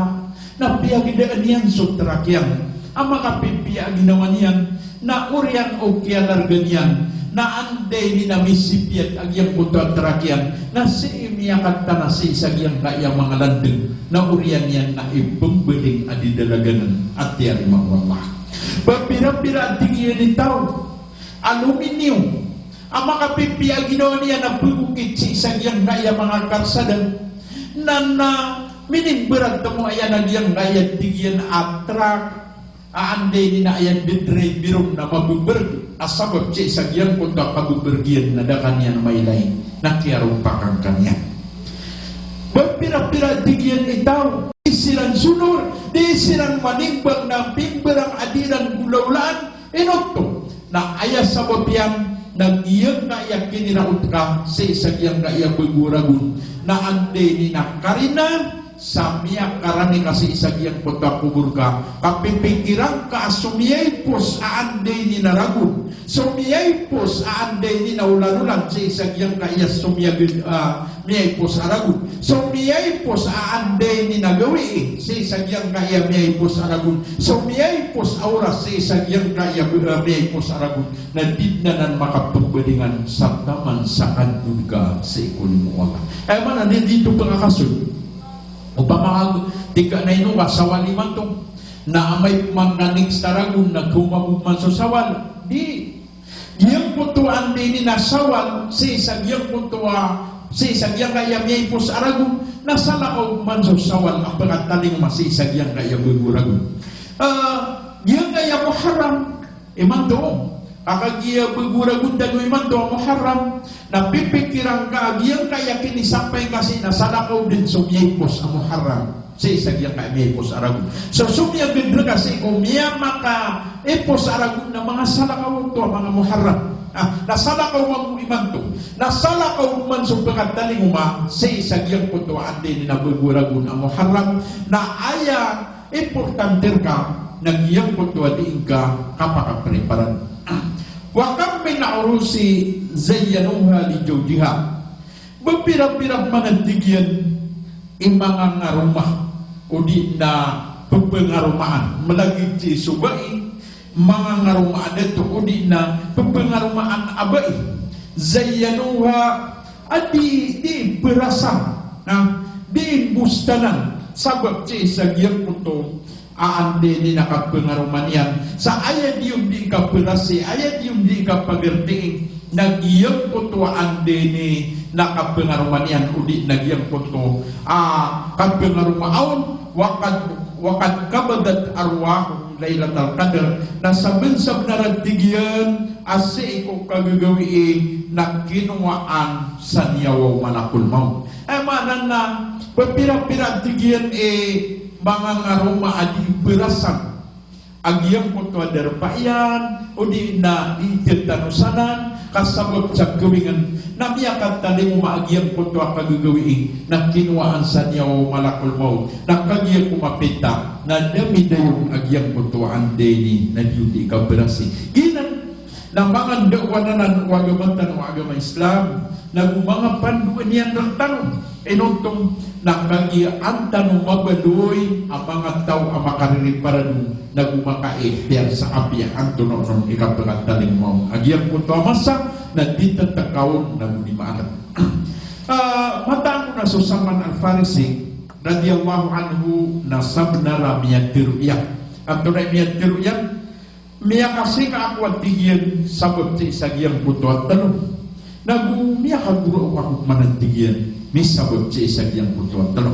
na piyagdaan iyan so trak iyan a makapipiya a ginawa niyan, na oriyan o kiyalarga niyan na anda ini na misipiyat a giyangkoto a trak iyan na sii miyakatana sii sa giyangkaya manga landng, na oriyan iyan na ipmbaling a di dalaganan a tiyarima o Allah. Ba pira-pira, tig iyan, i taw a lominiyo a makapipiya a ginawa niyan a pagokit sii sa giyangkaya manga karsada na, na minimbarat tamo iyan a giyangkaya, tig iyan, a trak a anda ini na aya dn driver on na mababarg a sabap sii sa giyangkoto a kababarg iyan na da ka niyan mailay na kiyarompakan ka niyan. Ba pira-pira, tig iyan, i taw, di siran sonor, di siran manimbang na pimbarang a di iran golaolaan, ino oto? Na aya sabap iyan na giyangkaya kiniraot ka sii sa giyangkaya bago a ragon na anda ini na karina sa miyakarani ka sii sa giyangkoto a kobor ka, ka pipikiran ka a so miyaipos a anda ini na ragon, so miyaipos a anda ini na olan-olan sii sa giyangkaya, so miyagd-, ah, miyaipos a ragon, so miyaipos a anda ini na gawii sii sa giyangkaya miyaipos a ragon, so miyaipos a oras sii sa giyangkaya, ah, miyaipos a ragon, na di dn anan makapmbalingan sa taman sa kandod ka sii ko limo o Allah. Aya maana niyan, di oto pangakasoy. Opama ka tig ka na ino ka Sawal imanto, na amay pman ka next a ragon na khaoma bo pman so Sawal. Di. Giyangkoto a anda ini na Sawal, sii sa giyangkoto a, sii sa giyangkaya miyaipos a ragon, na salakaw pman so Sawal a pkatalingoma sii sa giyangkaya bago a ragon. Ah, giyangkaya Muharram, imanto, ka kagiya bago a ragon tano imanto a Muharram, na pipikiran ka a giyangkaya kinisampay ngka sii na salakaw dn so miyaipos a Muharram sii sa giyangkaya miyaipos a ragon. So, so miyagd rka sii ko miyamakaipos a ragon na manga salakaw oto a manga Muharram. Ah, na salakaw mambo imanto. Na salakaw man so pkatalingoma sii sa giyangkoto a anda ini na bago a ragon a Muharram. Na aya importante rka na giyangkoto a dii ngka kapakapreparan. Wa kam min urusin zayyanuha li zawjiha. Ba pira-pira man, tig iyan, i manga ngaroma odi na pephangaromaan. Malagid sii so bai, mangangaromaan dato odi na pephangaromaan a bai. Zayyanuha, a di, di perasang, na di bostanan, sabap sii sa giyangkoto a anda ini na kaphangaroma niyan. Sa aya di on di kaperasi, aya di on di kapagerti, na giyangkoto a anda ini na kaphangaroma niyan, odi na giyangkoto a kaphangaroma on, waqad, waqad qabadat arwahum Lailatal Qadr, na saben-sabenar a tig iyan a sii ko kagagawii na kinowaan sa niyawa o Malakul Maut. Aya maana na pepira-pira a tig iyan i mangangaroma a di perasang a giyangkoto a darpa iyan, odi na di tano sanan, ka sabap sa kawingen na miyakatalingoma a giyangkoto a kagagawii na kinowaan sa niyawa o Malakul Maut, na kagiya ko mapita na da midayong a giyangkoto a anda ini na di on di kaperasi. Giyanan na manga ndaowan anan o agama tano a agama Islam, nago manga pandoan iyan rktano, inonto na kagiya an tano mabaloy a manga taw a makaririparado, nago makaikhtiyar sa apiya antonaa onon i kapekatalingoma on a giyangkoto a masa na di tetekaon nago di maarep. Ah, mataan ko na so Salman Al-Farisi radiyallahu anhu na sabenar a miyatero iyan. Antonaa i miyatero iyan? Miyakasinga ako, a tig iyan, sabap sii sa giyangkoto a telo. Nago miyakagorok ako man, a tig iyan, misabap sii sa giyangkoto a telo.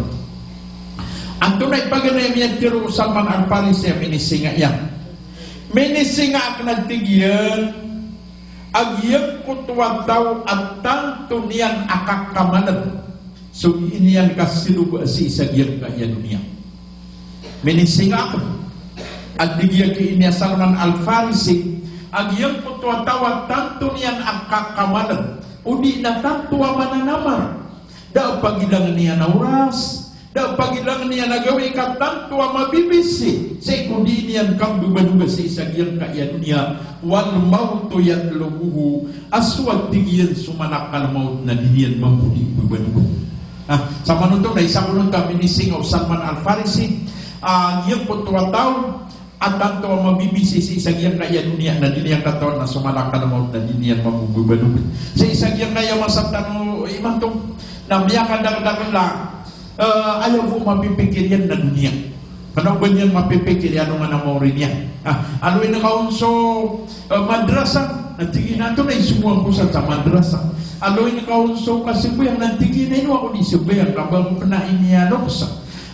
Antonaa i paganay a miyatero o Salman Al-Farisi a minisinga iyan? Minisinga akn, a tig iyan, a giyangkoto a taw a tanto niyan a kakamalan so gii niyan kasiloba sii sa giyangkaya doniya. Minisinga akn, a tig iyan, ki ini a Salman Al-Farisi, a giyangkoto a taw a tanto niyan a kakamalan, odi na tanto a mananamar. Da a pagilangan iyan a oras, da a pagilangan iyan a gawii ka tanto a mabibisi sii ko dii niyan kambebaloba sii sa giyangkaya doniya. Wal mautu yatlubuhu, a so, a tig iyan, so malakal maut na di niyan mambo di bebaloba. Ah, samanoto na isa ko oto a minisinga o Salman Al-Farisi, ah, giyangkoto a taw a tanto a mabibisi sii sa giyangkaya doniya na di niyan katawan na so malakal maut na di niyan mambo bebaloba. Sii sa giyangkaya masa tano imanto na miyakadakdakl a, eh, aya bo mapipikir iyan na doniya. Kna o ba niyan mapipikir i alongan a maori niyan. Ah, aloy ngka on so, eh, madrasa, na tig iyan a antonaa i somowa ko sa madrasa. Aloy ngka on so kasambayang, na tig iyan a ino ako di sambayang, ka ba ako pn a iniyalokes.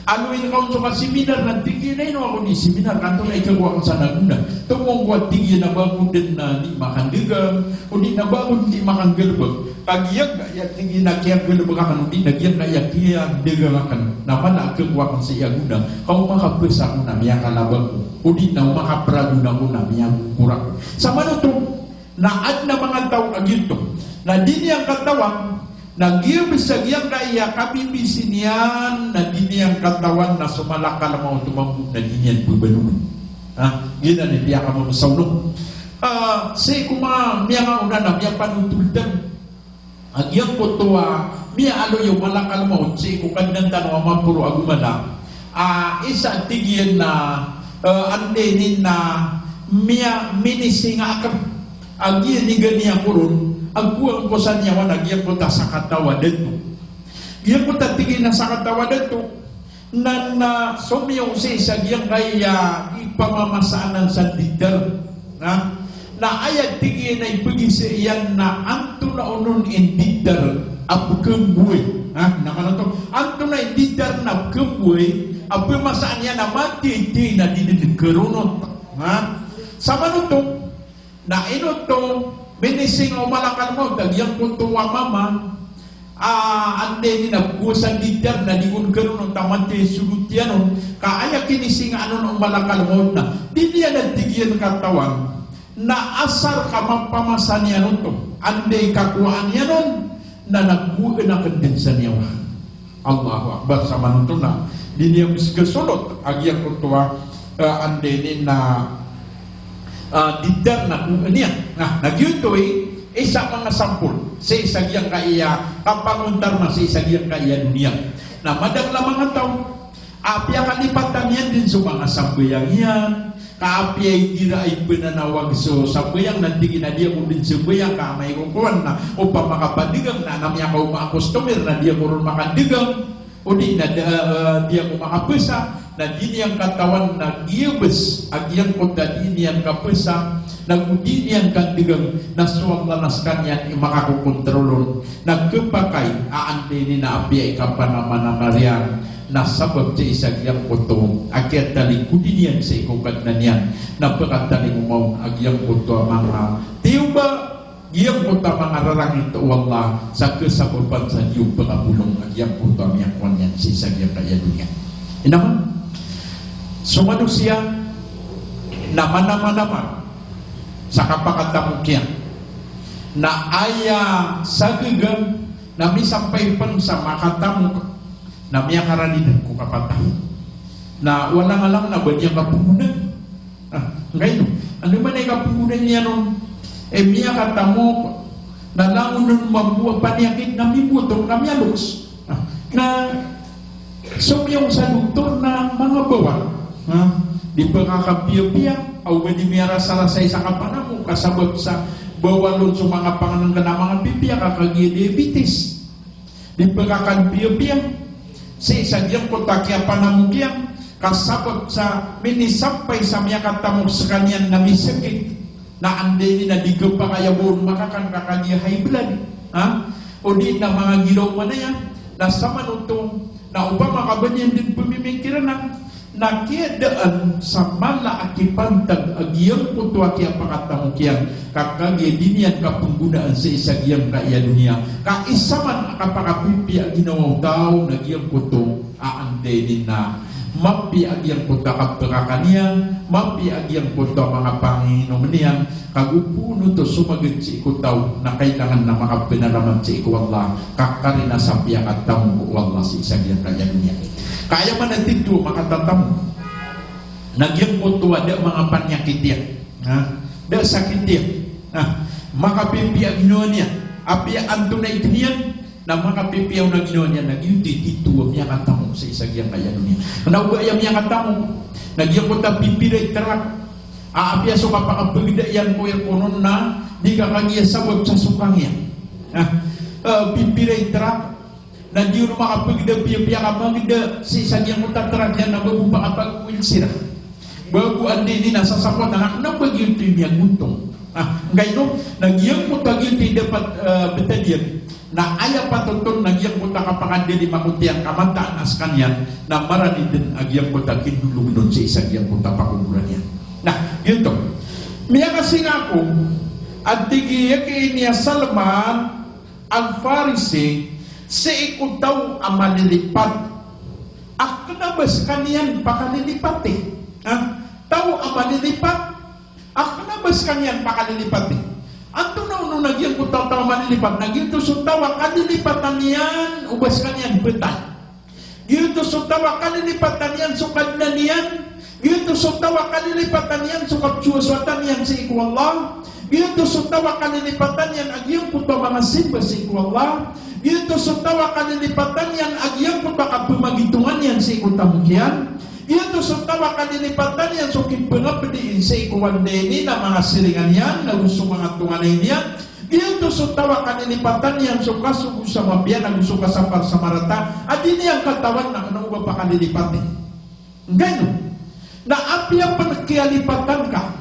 Aloy ngka on so kasiminar, na tig iyan a ino ako di siminar, ka antonaa i kakowa akn sa gona. Tomo ko, a tig iyan, a ba ako dn a di makandagang, odi na ba ako dn di makanggalbk. Ka giyangkaya, tig iyan, a kiyanggalbk akn odi na giyangkaya kiyandagang akn na mala a kakowa akn sii a gona, ka o makabasa ako na miyakalaba ako, odi na o makapragon ako na miyagokor ako. Samanoto na adn a manga taw a giyoto na di niyan katawan, na giya bes a giyangkaya kabibisi niyan na di niyan katawan na so malakal maut mambo na di niyan bebaloba. Ha, giyanan i piyakamaosaolog. Ah, sii ko manga miyangaona na miyapanotol tano a giyangkoto a miyaaloy o malakal maut sii ko Kadnan tano a maporo ago mala. Ah, isa, tig iyan, na, eh, anda ini na miya, minisinga akn a giya niga niyan koron a gowaan ko sa niyawa na giyangkoto a sakataw a dato. Giyangkoto a, tig iyan, a sakataw a dato na, na somiyowa sii sa giyangkaya ipamamasaan sa didar. Na, na aya, tig iyan, a ipagisa iyan na antonaa onon i didar a pkhamboy. Ha, na maana oto, antonaa i didar na pkhamboy a pmasaan iyan a matithay na di dn karonot. Ha? Samanoto na ino oto minisinga o malakal maut a giyangkoto a mama a anda ini na pkowasa didar na di on karonot a matithay so didar iyan on, ka aya kinisingaan on o malakal maut na di niyan, a tig iyan, katawan na asar ka mapamasa niyan oto, anda i kakowaan iyan on, na nagowaan akn dn sa niyawa. Allahu Akbar. Samanoto na di niyan bes kasolot a giyangkoto a, eh, anda ini na, eh, didar na kowaan iyan. Na, na giyoto i isa a manga sampol sii sa giyangkaya kapangontar na sii sa giyangkaya doniya. Na madakl a manga taw Apiya kalipatan iyan dn so manga sambayang iyan, ka apiya igira i pnanawag so sambayang na tig iyan a di ako dn sambayang, ka amay ko kowan na opama ka padagang na, na miyakaoma a customer na di ako ron makadagang, odi na da, eh, di ako makapasa, na di niyan katawan na giyabs a giyangkoto a di niyan kapasa, na go di niyan kadagang, na so Allah na skaniyan i makakokontrol on, na khapakay a anday niyan a apiya i kapanamanamar iyan, na sabap sii sa giyangkoto a kiyatalingkodi niyan sii ko Kadnan iyan, na pkatalingoma on a giyangkoto a manga tiyoba, giyangkoto a manga rarangit o Allah, sa kasabapan sa di on pkabolong a giyangkoto a miyakowa niyan sii sa giyangkaya doniya. Inaman, so manosiya na manamanamar sa kapakatamok iyan, na aya sa gagam na misampay pn sa makatamok na miyakarani dn ko kapatay. Na walang-alang na ba niyan kapnggonaan. Ah, nggaino. Andamanaya i kapnggonaan iyan on, eh, miyakatamok, na langon on mambo a paniyakit na mimboto, na miyaloks. Ah, na so miyong sa doktor na manga bawal. Ah, di pkakapiyapiya, aw ba di miyarasarasay sa kapanamok, ka sabap sa bawal on so manga pangnngkn a manga pipiya, ka kagiya diabetes. Di pkakapiyapiya sii sa giyangkoto a kiyapanamok iyan, ka sabap sa minisampay sa miyakatamok skaniyan na misakit, na anday niyan a di khapakay a ba on makakan ka kagiya high blood. Ha? Odi na manga giraw manaya, na samanoto, na opama ka ba niyan dn pmimikiranan, na kiyadaan sa mala a kipantag a giyangkoto a kiyapakatamok iyan, ka kagiya di niyan kapnggonaan sii sa giyangkaya doniya, ka isa man a kapakapipiya a ginawa o taw na giyangkoto a anday niyan a mapiya a giyangkoto a kapkakan iyan, mapiya a giyangkoto a manga panginom iyan, ka go poon oto somagad sii ko taw na kailangan na makapnaraman sii ko Allah, ka karina sa piyakatamok o Allah sii sa giyangkaya doniya. Ka aya man a titho a makatatamok na giyangkoto a da a manga paniyakit iyan. Ha? Da a sakit iyan. Ha? Makapipiya a ginawa niyan. Apiya antonaa i doniya, na makapipiya on a ginawa niyan, na giyoto i titho a miyakatamok sii sa giyangkaya doniya. Na o ba aya miyakatamok na giyangkoto a pipira i trak a apiya so kapakapagda iyan ko aircon on na di ka kagiya sabap sa sokang iyan. Ha? Eh, pipira i trak na di on makapagda piyapiya ka magda sii sa giyangkoto a trak iyan na ba bo pakapag-oil sira. Ba bo anday niyan a sasakotan a kna o ba giyoto i miyagontong. Ah, nggaino, na giyangkoto a giyoto i dapat, eh, btad iyan. Na aya patot on na giyangkoto a kapakadalima ko tiyan ka mataan a skaniyan, na marani dn a giyangkoto a kindologn on sii sa giyangkoto a pakoboran iyan. Na, giyoto. Miyakasinga ako a tig iyan a giya Salman Al-Farisi, sii ko taw a malilipat a kna ba skaniyan pakalilipati. Ha? Taw a malilipat a kna ba skaniyan pakalilipati. Antonaa on a giyangkoto a taw a malilipat? Na giyoto so taw a kalilipatan iyan o ba skaniyan btad. Giyoto so taw a kalilipatan iyan so Kadnan iyan. Giyoto so taw a kalilipatan iyan so kapzowazowatan iyan sii ko Allah. Giyoto so taw a kalilipatan iyan a giyangkoto a manga simba sii ko Allah. Giyoto so taw a kalilipatan iyan a giyangkoto a kapmagitongan iyan sii ko tamok iyan. Giyoto so taw a kalilipatan iyan so kipngapdi sii ko anday niyan a manga siringan iyan, na go so manga tonganay niyan. Giyoto so taw a kalilipatan iyan so kasogo sa mapiya na go so kasapar sa marata a di niyan katawan na kna o ba pakalilipati. Nggaino, na apiya pn kiyalipatan ka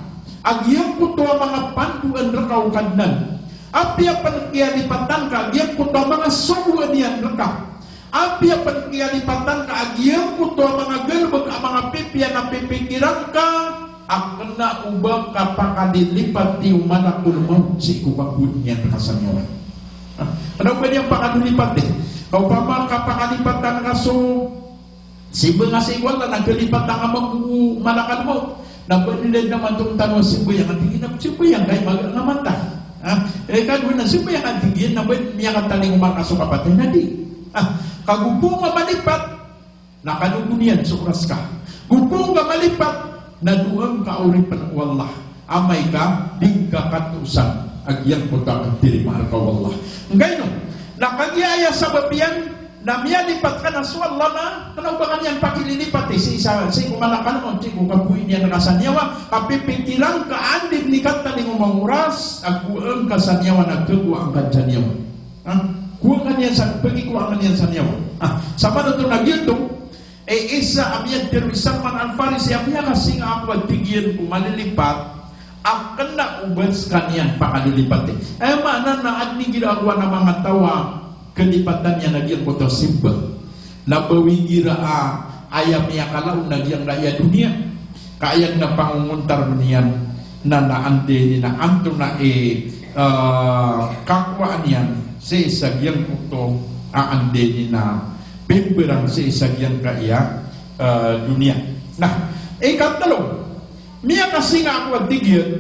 a giyangkoto a manga pandoan rka o Kadnan, apiya pn kiyalipatan ka a giyangkoto a manga sogoan iyan rka, apiya pn kiyalipatan ka a giyangkoto a manga galbk a manga pipiya na pipikiran ka, a kna o ba ka pakalilipati o malakol mawt sii ko kabowat iyan rka sa miyaona. Ah, kna o ba niyan pakalilipati. Ka opama ka pakalipatan ka so simba nga sii ko Allah na kalipatan ka mambo o malakal mawt. Na ba niyan dn a matontan o simba iyan, a tig iyan a simba iyan ka i maga nga mantay. Ha? Eh, kadowa na simba iyan a tig iyan na ba miyakatalingoma rka so kapatay na di. Ah, ka go poon ka malipat na kanogon iyan so oras ka. Go poon ka malipat na dowa ngka oripn o Allah. Amay ka di ngka katosan a giyangkoto a khatarima rka o Allah. Nggaino, na kagiya aya sabap iyan, Na miyalipat ka na so Allah na kna o ba ka niyan pakililipati sii sa, sii ko mala ka lomon, sii ko kapoon iyan rka sa niyawa, ka pipikiran ka anda i katalingoma o oras a kowaan ka sa niyawa na kowaan ka sa niyawa. Ha? Kowaan ka niyan sa, pagikowaan ka niyan sa niyawa. Ha? Sa manoto na giyoto, e, isa a miyatero i Salman Al-Farisi a miyakasinga ako a tig iyan ko malilipat a kna o ba skaniyan pakalilipati. Aya maana na adn igira a rowan a manga taw a kalipatan iyan a giyangkoto a simba. Na ba igira a aya miyakala on na giyangkaya doniya, ka aya na pangongontar on iyan na, na anda ini na antonaa i, eh, kakowaan iyan sii sa giyangkoto a anda ini na pimbarang sii sa giyangkaya, eh, doniya. Na ikatlo, miyakasinga ako a tig iyan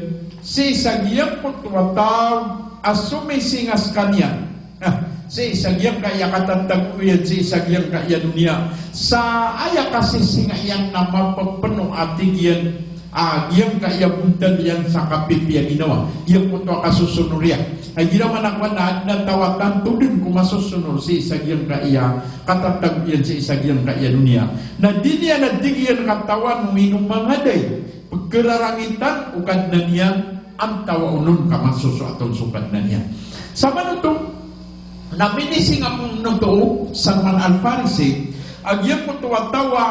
sii sa giyangkoto a taw a somisinga skaniyan, ah, sii sa giyangkaya katatago iyan sii sa giyangkaya doniya. Sa aya kasisinga iyan na mapepeno a tig iyan, ah, giyangkaya bontal iyan sa kapipiya ginawa, giyangkoto a kasosonor iyan. Ay, igira man a kowan na adn a taw a tanto dn ko masosonor sii sa giyangkaya katatago iyan sii sa giyangkaya doniya, na di niyan a tig iyan katawan o ino mangaday, pekerarangitan o Kadnan iyan, antawaa onon ka masosoat on so Kadnan iyan. Sa manoto na minisinga pn oto o Salman Al-Farisi a giyangkoto a taw a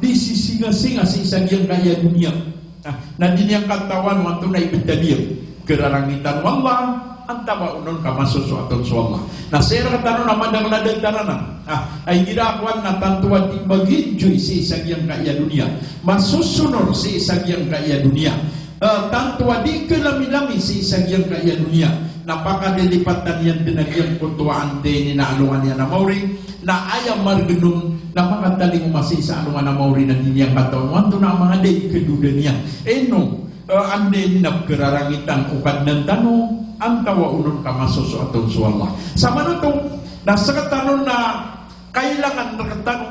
di sisingasinga sii sa giyangkaya doniya. Na, na di niyan katawan o antonaa i btad iyan, kerarangitan o Allah, antawaa onon ka masosoat on so Allah. Na sii rktano na madakl a da tano na, ah, ay igira a kowan na tanto a di mag-enjoy sii sa giyangkaya doniya, masosonor sii sa giyangkaya doniya, eh, tanto a di kalamilami sii sa giyangkaya doniya, na pakalilipatan iyan dn a giyangkoto a anda ini na alongan iyan a maori, na aya margn on na makatalingoma sii sa alongan a maori na di niyan katawan o antonaa mangaday i kadoda niyan. Ino, eh, anda ini na pekerarangitan o Kadnan tano, antawaa onon ka masosoat on so Allah. Sa manoto na sktano na kailangan rktano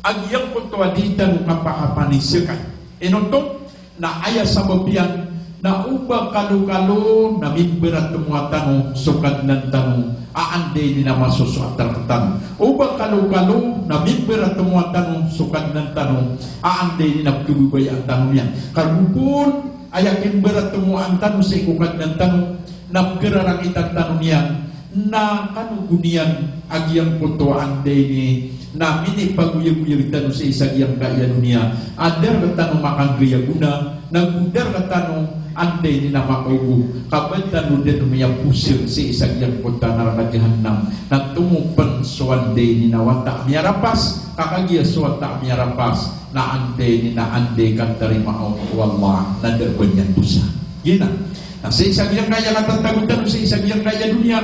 a giyangkoto a di tano kapakapanizakay. Ino oto? Na aya sabap iyan na o ba kalokalo na mimbaratomowa tano so Kadnan tano a anda ini na masosoat rktano. O ba kalokalo na mimbaratomowa tano so Kadnan tano a anda ini na pkhababayaan tano niyan. Ka go pn aya kimbaratomowan tano sii ko Kadnan tano na pkhararangitan tano niyan, na kanogon iyan a giyangkoto a anda ini na minipagoyagoyag tano sii sa giyangkaya doniya a da rktano makanggay a gona, na go da rktano anda ini na makaogo, ka ba tano dn miyaposir sii sa giyangkoto a naraka jahannam, na tomo pn so anda ini na wata a miyarapas, ka kagiya so wata a miyarapas na anda ini na anda i katarimaa o Allah na da a ba niyan dosa. Giyanan. Na sii sa giyangkaya katatago tano sii sa giyangkaya doniya,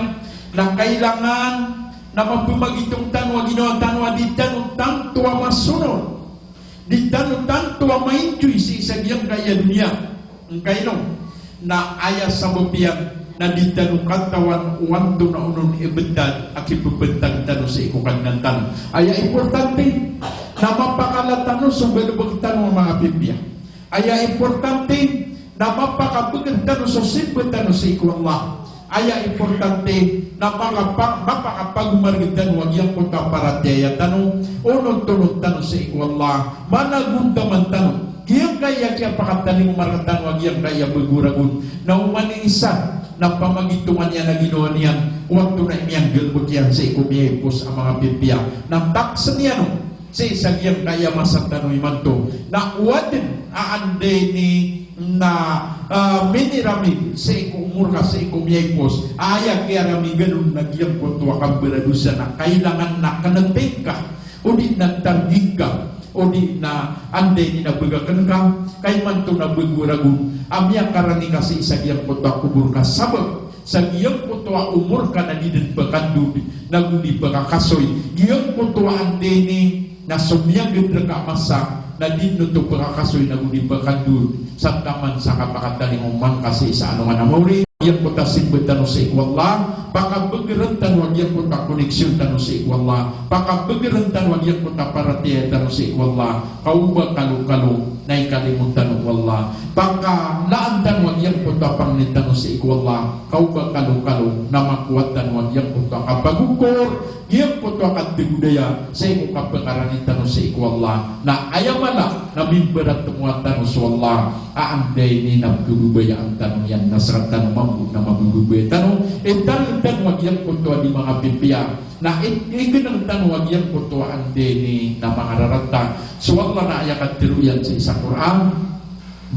na kailangan na mapmagitong tano a ginawa tano a di tano tanto a masonor, di tano tanto a ma-enjoy sii sa giyangkaya doniya. Ngkaino? Na aya sabap iyan na di tano katawan o antonaa onon i btad a kipepantag tano sii ko Kadnan tano. Aya importante na mapakala tano so galbk tano a manga pipiya. Aya importante na mapakabgr tano so simba tano sii ko Allah. Aya importante na makapa-, mapakapagomarg tano a giyangkoto a paratiyaya tano, onot-onot tano sii ko Allah, managontaman tano. Giyangkaya kiyapakatalingoma rktano a giyangkaya bago ragon na oman i isa na pamagitongan iyan a ginawa niyan o antonaa i miyanggalbk iyan sii ko miyaipos a manga pipiya. Na taksn iyan on sii sa giyangkaya masa tano imanto na o adn a anda ini na, ah, miniramig sii ko omor ka sii ko miyaipos, aya kiyaramigan on na giyangkoto a kambaradosa na kailangan na knting ka, o di na targing ka, o di na anda ini na bagakn ka, ka imanto na bago ragon a miyakarani ka sii sa giyangkoto a kobor ka sabap sa giyangkoto a omor ka na di dn pkandod, na go di pkakasoy. Giyangkoto a anda ini na so miyagd rka a masa na di dn oto pkakasoy na go di pkandod sa taman sa kapakatalingoma ngka sii sa alongan a maori. Giyangkoto a simba tano sii ko Allah, Pakabgr tano a giyangkoto a koneksyon tano sii ko Allah. Pakabgr tano a giyangkoto a paratiyaya tano sii ko Allah. Ka oba kalokalo na ikalimo tano o Allah. Pakalaan tano a giyangkoto a pangni tano sii ko Allah. Ka oba kalokalo na makowa tano a giyangkoto a kapagokor, giyangkoto a kategodaya sii ko kapakarani tano sii ko Allah. Na aya mala na mimbaratmowa tano so Allah a anda ini na pkhababayaan tano iyan, na skatano mambo na mabababaya tano, italtano a giyangkoto a di makapipiya, na i-, ignang tano a giyangkoto a anda ini na mangararata. So Allah na aya katharo iyan sii sa Qur'an,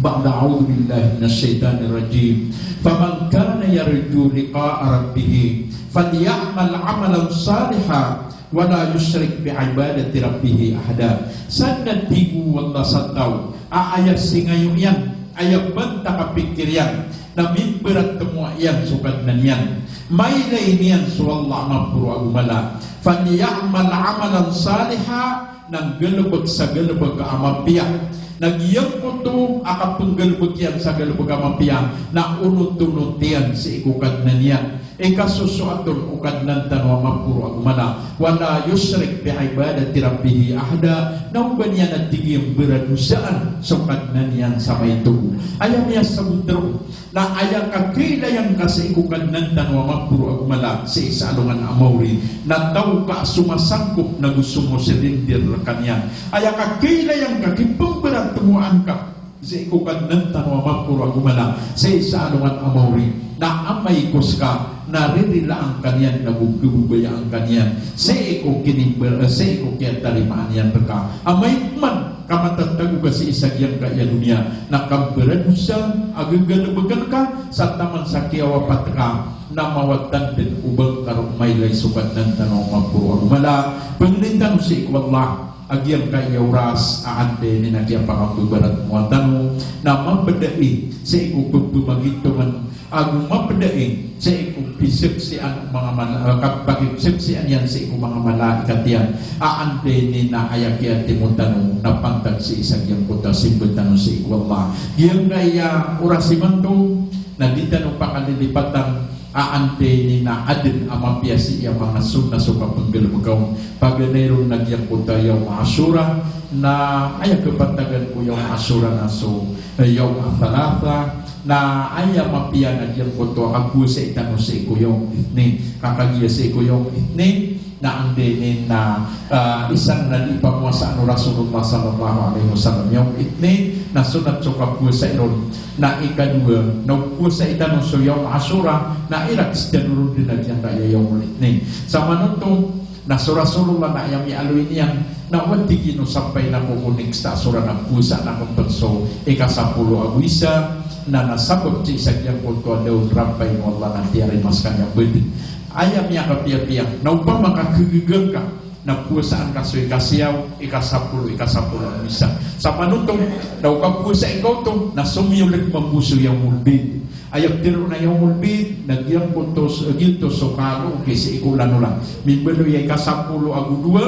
ba'da a'udhu billahi minash shaitanir rajim. Faman kana yarju liqa'a rabbih falya'mal 'amalan salihan wa la yushrik bi'ibadati rabbih ahada. Sadn a tig o Allah sa taw a aya singayo iyan, aya banta kapikir iyan, na mimbaratmowa iyan so Kadnan iyan, mailay niyan so Allah a maporo ago mala. Falya'mal 'amalan salihan, na nggalbk sa galbk a mapiya. Na giyangkoto a kapnggalbk iyan sa galbk a mapiya na onot-onot iyan sii ko Kadnan iyan. Ikasosoat on o Kadnan tano a maporo ago mala. Wa la yushrik bi'ibadati rabbih ahada. Na oba niyan a tig iyan baradosaan so Kadnan iyan sa maito. Aya miyasabot roo na aya kakhailay angka sii ko Kadnan tano a maporo ago mala sii sa alongan a maori na taw ka somasangkop nago somoserindir rkaniyan. Aya kakhailay angka, kipmbaratmowa angka sii ko Kadnan tano a maporo ago mala sii sa alongan a maori, na amay ko ska na ririlaan ka niyan nago khababayaan ka niyan sii ko kinimba-, sii ko kiyatarimaan iyan rka. Amay pman ka matatago ka sii sa giyangkaya doniya na kambaradosa a gagalbkn ka sa taman sa kiyawapat ka, na mawatan dn o ba ngka roo mailay so Kadnan tano a maporo ago mala. Pangnin tano sii ko Allah a giyangkaya oras a anda ini na kiyapakabaratmowa tano na mapdai sii ko pphamagitongan ago mapdai sii ko pzaksian o manga mala-, eh, kapagpzaksian iyan sii ko manga malaikat iyan a anda ini na aya kiyatimo tano na pantag sii sa giyangkoto a simba tano sii ko Allah. Giyangkaya oras imanto na di tano pakalilipatan a anda ini na adn a mapiya sii a manga sunnah so kapnggalbka on. Paganay ron na giyangkoto a Yawm Ashura, na aya kapantagan ko Yawm Ashura na so, eh, Yawm Thalatha, na aya mapiya na giyangkoto a kapowasai tano sii ko Yawm Ithnain. Ka kagiya sii ko Yawm Ithnain na anda ini na, ah, isa na di pamowasaan o Rasulullah sallallahu alaihi wasallam Yawm Ithnain, na sunnat so kapowasai ron. Na ikadowa, na o powasai tano so Yawm Ashura, na irak sii tano ron dn a giyangkaya Yawm Ithnain. Samanoto na so Rasulullah na aya miyaaloy niyan na o tig iyan o sampay na ko ko next Ashura na powasaan akn pn so ikasapolo ago isa, na, na sabap sii sa giyangkoto a daon rampay o Allah na tiyarima skaniyan a bd. Aya miyakapiyapiya na opama ka khagaga ngka na powasaan ka so ikasiyaw, ikasapolo, ikasapolo ago isa. Samanoto na o kapowasai ka oto na somiyold mambo so Yawmul Bid. Aya pitharo a Yawmul Bid na giyangkoto so, giyoto so kaloki sii ko lanolang. Mimbaloy a ikasapolo ago dowa,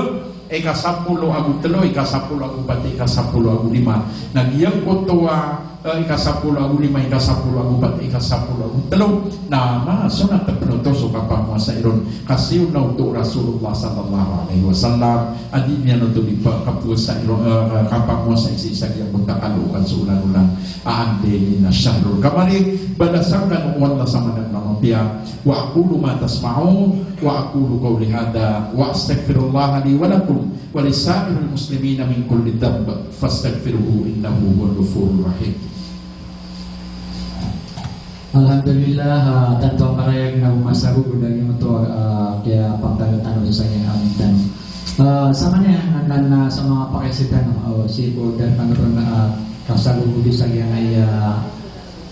ikasapolo ago tlo, ikasapolo ago pat, ikasapolo ago lima. Na giyangkoto a, eh, ikasapolo ago lima, ikasapolo ago pat, ikasapolo ago tlo, na manga sunnat pn oto so kapamowasai ron. Ka sii on na oto o Rasulullah sallallahu alaihi wasallam a di niyan oto di pa-, kapowasai ron, eh, kapamowasai sii sa giyangkoto a kalokan so lanolang a anda ini na Shahrul Qamari. Balasan kano o Allah sa madakl a mapiya. Wa aqulu ma tasma'un, wa aqulu qawli hadha, wa astaghfirullaha li wa lakum, wa li sa'iril muslimina min kulli dhanb, fastaghfiruhu innahu huwal ghafurur rahim. Alhamdulillah, ah, tanto a karayag na o masa bo, bo da giyoto, ah, kiyapantag tano sa giyangkai a amin tano. Ah, sa kaniyan, na, na, sa manga pakaiza tano, ah, sii ko da tano ron, ah, kasagogobi sa giyangkai a,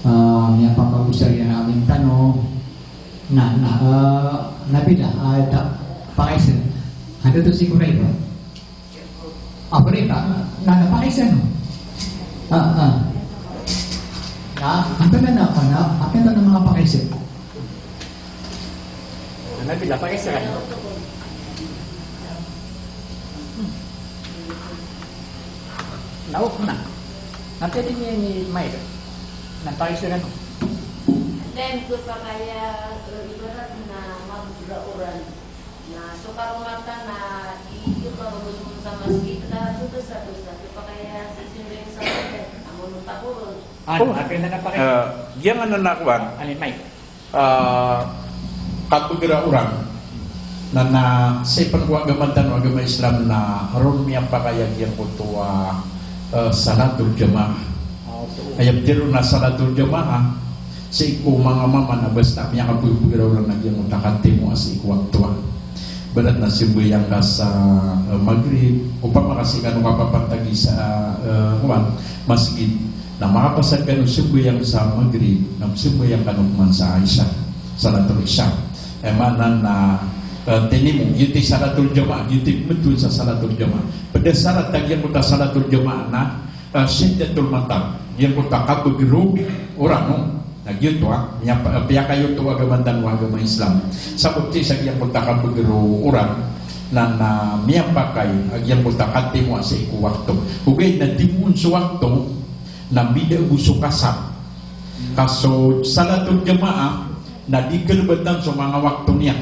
ah, miyapamago sa giyangkai a amin tano. Na, na, ah, Nabila, ah, ta, pakaiza. Anda to si Kuraiba? Ah, Kuraiba. Na, na, pakaiza, no? Ah, ah. Na, anda na, na, na, anda na manga pakaiza? Na, Nabila, pakaiza ka, no? Naok na. Na pwede niyan i-mic. Na pakaiza ka, no? Then, ko pakaya, eh, ibarat na Orang-orang. Na so karomatan na di iyo karomatan sa masgit na so dosa-dosa. Di pa kaya si siyempre sa masgit. Amo no takuron. Ano, oh, akin na na pake. Ah, giyangkanan a kowan. Ano, Mike? Ah, kabeger a orang. Na, na, sii pen ko agama tano, agama Islam na ron miyapakay a giyangkoto a, eh, salatul jamaah. Ah, okay. Aya pitharo na salatul jamaah, sii ko manga mama na basta miyakabeger a orang na giyangkoto a katimo a sii ko wakto a. Ibarat na sembayang ka sa, eh, Maghrib, opama ka sii kano kapapantagi sa, eh, kowan, masgit. Na makapasad kano sembayang sa Maghrib, na sembayang kano koman sa Isha, salatul Isha. Aya maana na, eh, tinimo, giyoto i salatul jamaah, giyoto i pembetowan sa salatul jamaah. Ped a sarat a giyangkoto a salatul jamaah na, eh, shiddatul matar. Giyangkoto a kabeger o orang, no? Na giyoto a, miyapa-, piyakayoto o agama tano a agama Islam. Sabap sii sa giyangkoto a kabeger o orang, na, na miyapakay a giyangkoto a katimo a sii ko wakto. Ogaid na timoon so wakto, na mbida ago so kasar. Ka so salatul jamaah, na di kalebatan so manga wakto niyan.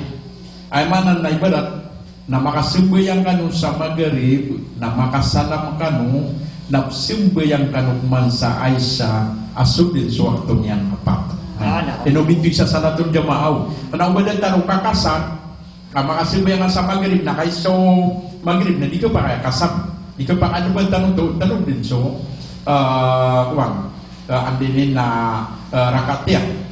Aya maana na ibarat, na makasembayang kano sa Maghrib, na makasalam kano, na sembayang kano koman sa Isha, a so den so wakto niyan apat. Ah, na. Ino bitoy sa salatul jamaah, o. Kena o ba da tano kakasar, ka makasembayang ka sa Maghrib, na kay so Maghrib, na di ka pakay kasar. Di ka pakay, ano ba tano to, tano den so, ah, kowan, ah, andini na, ah, rakaat iyan.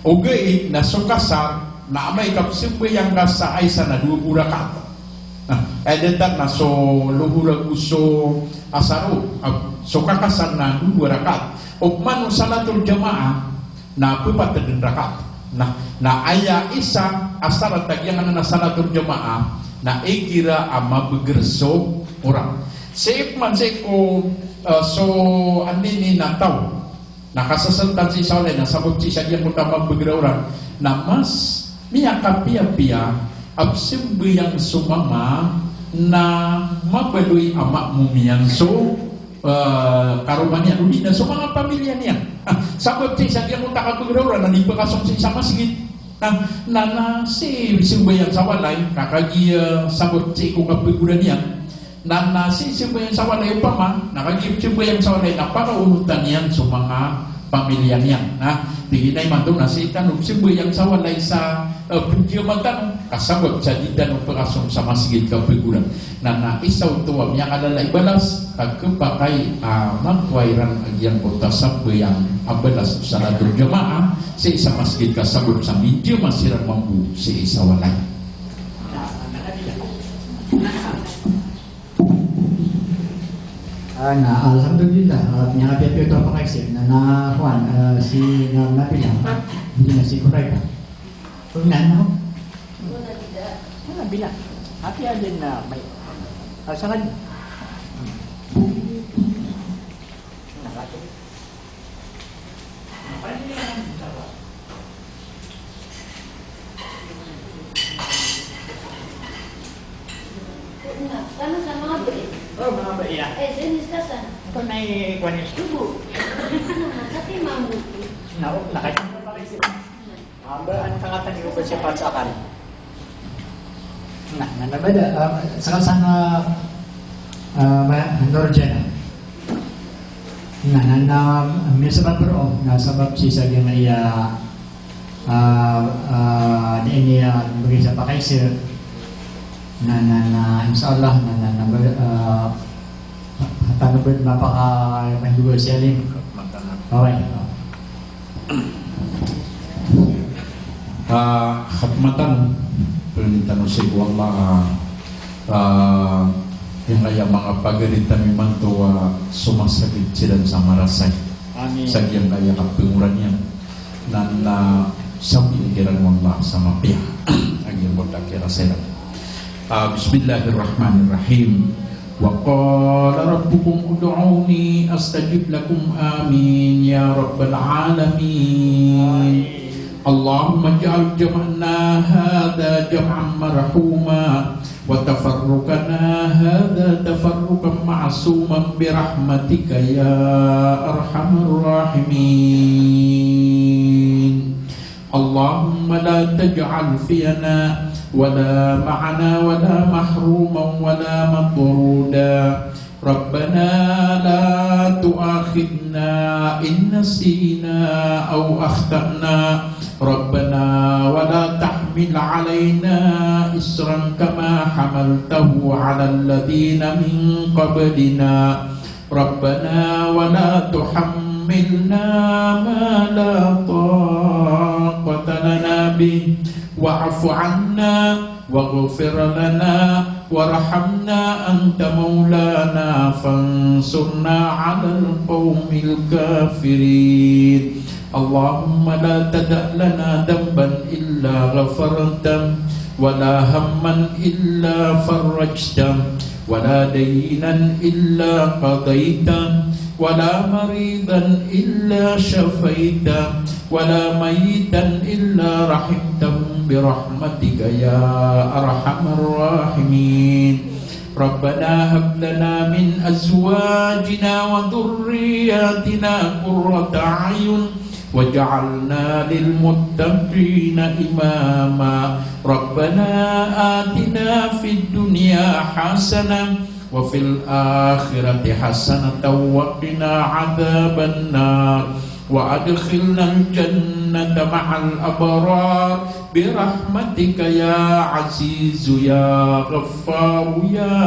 Ogaid na so kasar, na amay ka psembayang ka sa Isha na dowa bo rakaat. Na, aya datar na so lohor ago so asar o, ah, so kakasar na dowa rakaat. Opama o salatul jamaah, na pepat den rakaat. Na, na aya isa a sarat a giyangkanan a salatul jamaah, na igira a mabeger so orang. Sii man sii ko, eh, so andini na taw. Na kasasaltan sii sa walay, na sabap sii sa giyangkoto a mabeger a orang. Na mas miyakapiyapiya a psembayang so mama na mabaloy a maamom iyan so, eh, karoma niyan, odi na so manga pamilya niyan. Ah, sabap sii sa giyangkoto a kabeger a orang na di pekasong sii sa masgit. Na, na, na sii sembayang sa walay, ka kagiya sabap sii ko kabegeran iyan. Na, na sii sembayang sa walay opama, na kagiya sembayang sa walay na pakaonotan iyan so manga pamilya niyan. Na, tig iyan a imanto na sii tano sembayang sa walay sa, eh, penggiyaman tano, ka sabap sa di tano pekasong sa masgit ka begoran. Na, na isa oto a miyakalala i balas, ka kepakay a makowa iran a giyangkoto a sambayang a balas o salatul jamaah, sii sa masgit ka sabap sa minggiyama siran mambo sii sa walay. Ah, na, alhamdulillah, ah, miyakapiyapiya oto a pakaisa, na, na, kowan, ah, si, na, Nabila, hindi na si Qurayba. Pag na, ano? Wala, bila. Apiya din na may, ah, sa kanya. Kano sa manga bai? O, manga bai, iya. Eh, dinis ka san? Ito na i-, kuwan, istubo. Ano, masakit, mambo. Na, o, nakajin ka pala siya. Aba, ano ka nga tani ko ba siya patsakan? Na, na, na, bada, ah, saka sana, ah, ma-, Norjana. Na, na, na, miyasabaad bro, na sabap sii sa giyangkaya, ah, ah, di ini ya, bagi sa pakaisa. Na, na, na, insha Allah, na, na, na, ah, tano ba mapaka-, manduwa si Alim. Okay. Ah, khidmatan, pangnin tano sii ko Allah, ah, ah, giyangkaya manga pagari tano imanto a somasakit siran sa marasay. Amin. Sa giyangkaya kapengoran iyan. Na, na sabian kiran o Allah sa mapiya a giyangkoto a kirasay iran. Ah, bismillahirrahmanirrahim. Wa qala rabbukum ud'uni astajib lakum. Amin ya rabbal alamin. Allahumma ij'al jam'ana hadha jam'an marhuma, wa tafarruqana hadha tafarruqan ma'suman bi rahmatika ya arhamar rahimin. اللهم لا تجعل فينا ولا معنا ولا محروما ولا مطرودا. ربنا لا تؤاخذنا إن نسينا أو أخطأنا. ربنا ولا تحمل علينا إصرا كما حملته على الذين من قبلنا. ربنا ولا تحملنا ما لا طاقة لنا به واعف عنا واغفر لنا وارحمنا أنت مولانا فانصرنا على القوم الكافرين. اللهم لا تدع لنا ذنبا إلا غفرته ولا هما إلا فرجته ولا دينا إلا قضيته ولا مريضا إلا شفيته ولا ميتا إلا رحمته برحمتك يا أرحم الراحمين. ربنا هب لنا من أزواجنا وذرياتنا قرة أعين واجعلنا للمتقين إماما. ربنا آتنا في الدنيا حسنة وفي الآخرة حسنة وقنا عذاب النار. وأدخلنا الجنة مع الأبرار برحمتك يا عزيز يا غفار يا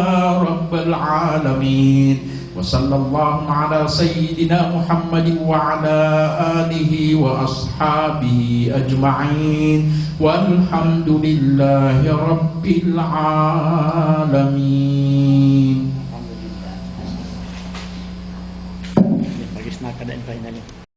رب العالمين. وصلى الله على سيدنا محمد وعلى آله وأصحابه أجمعين. والحمد لله رب العالمين. Alhamdulillah. Pag-isna ka da in final.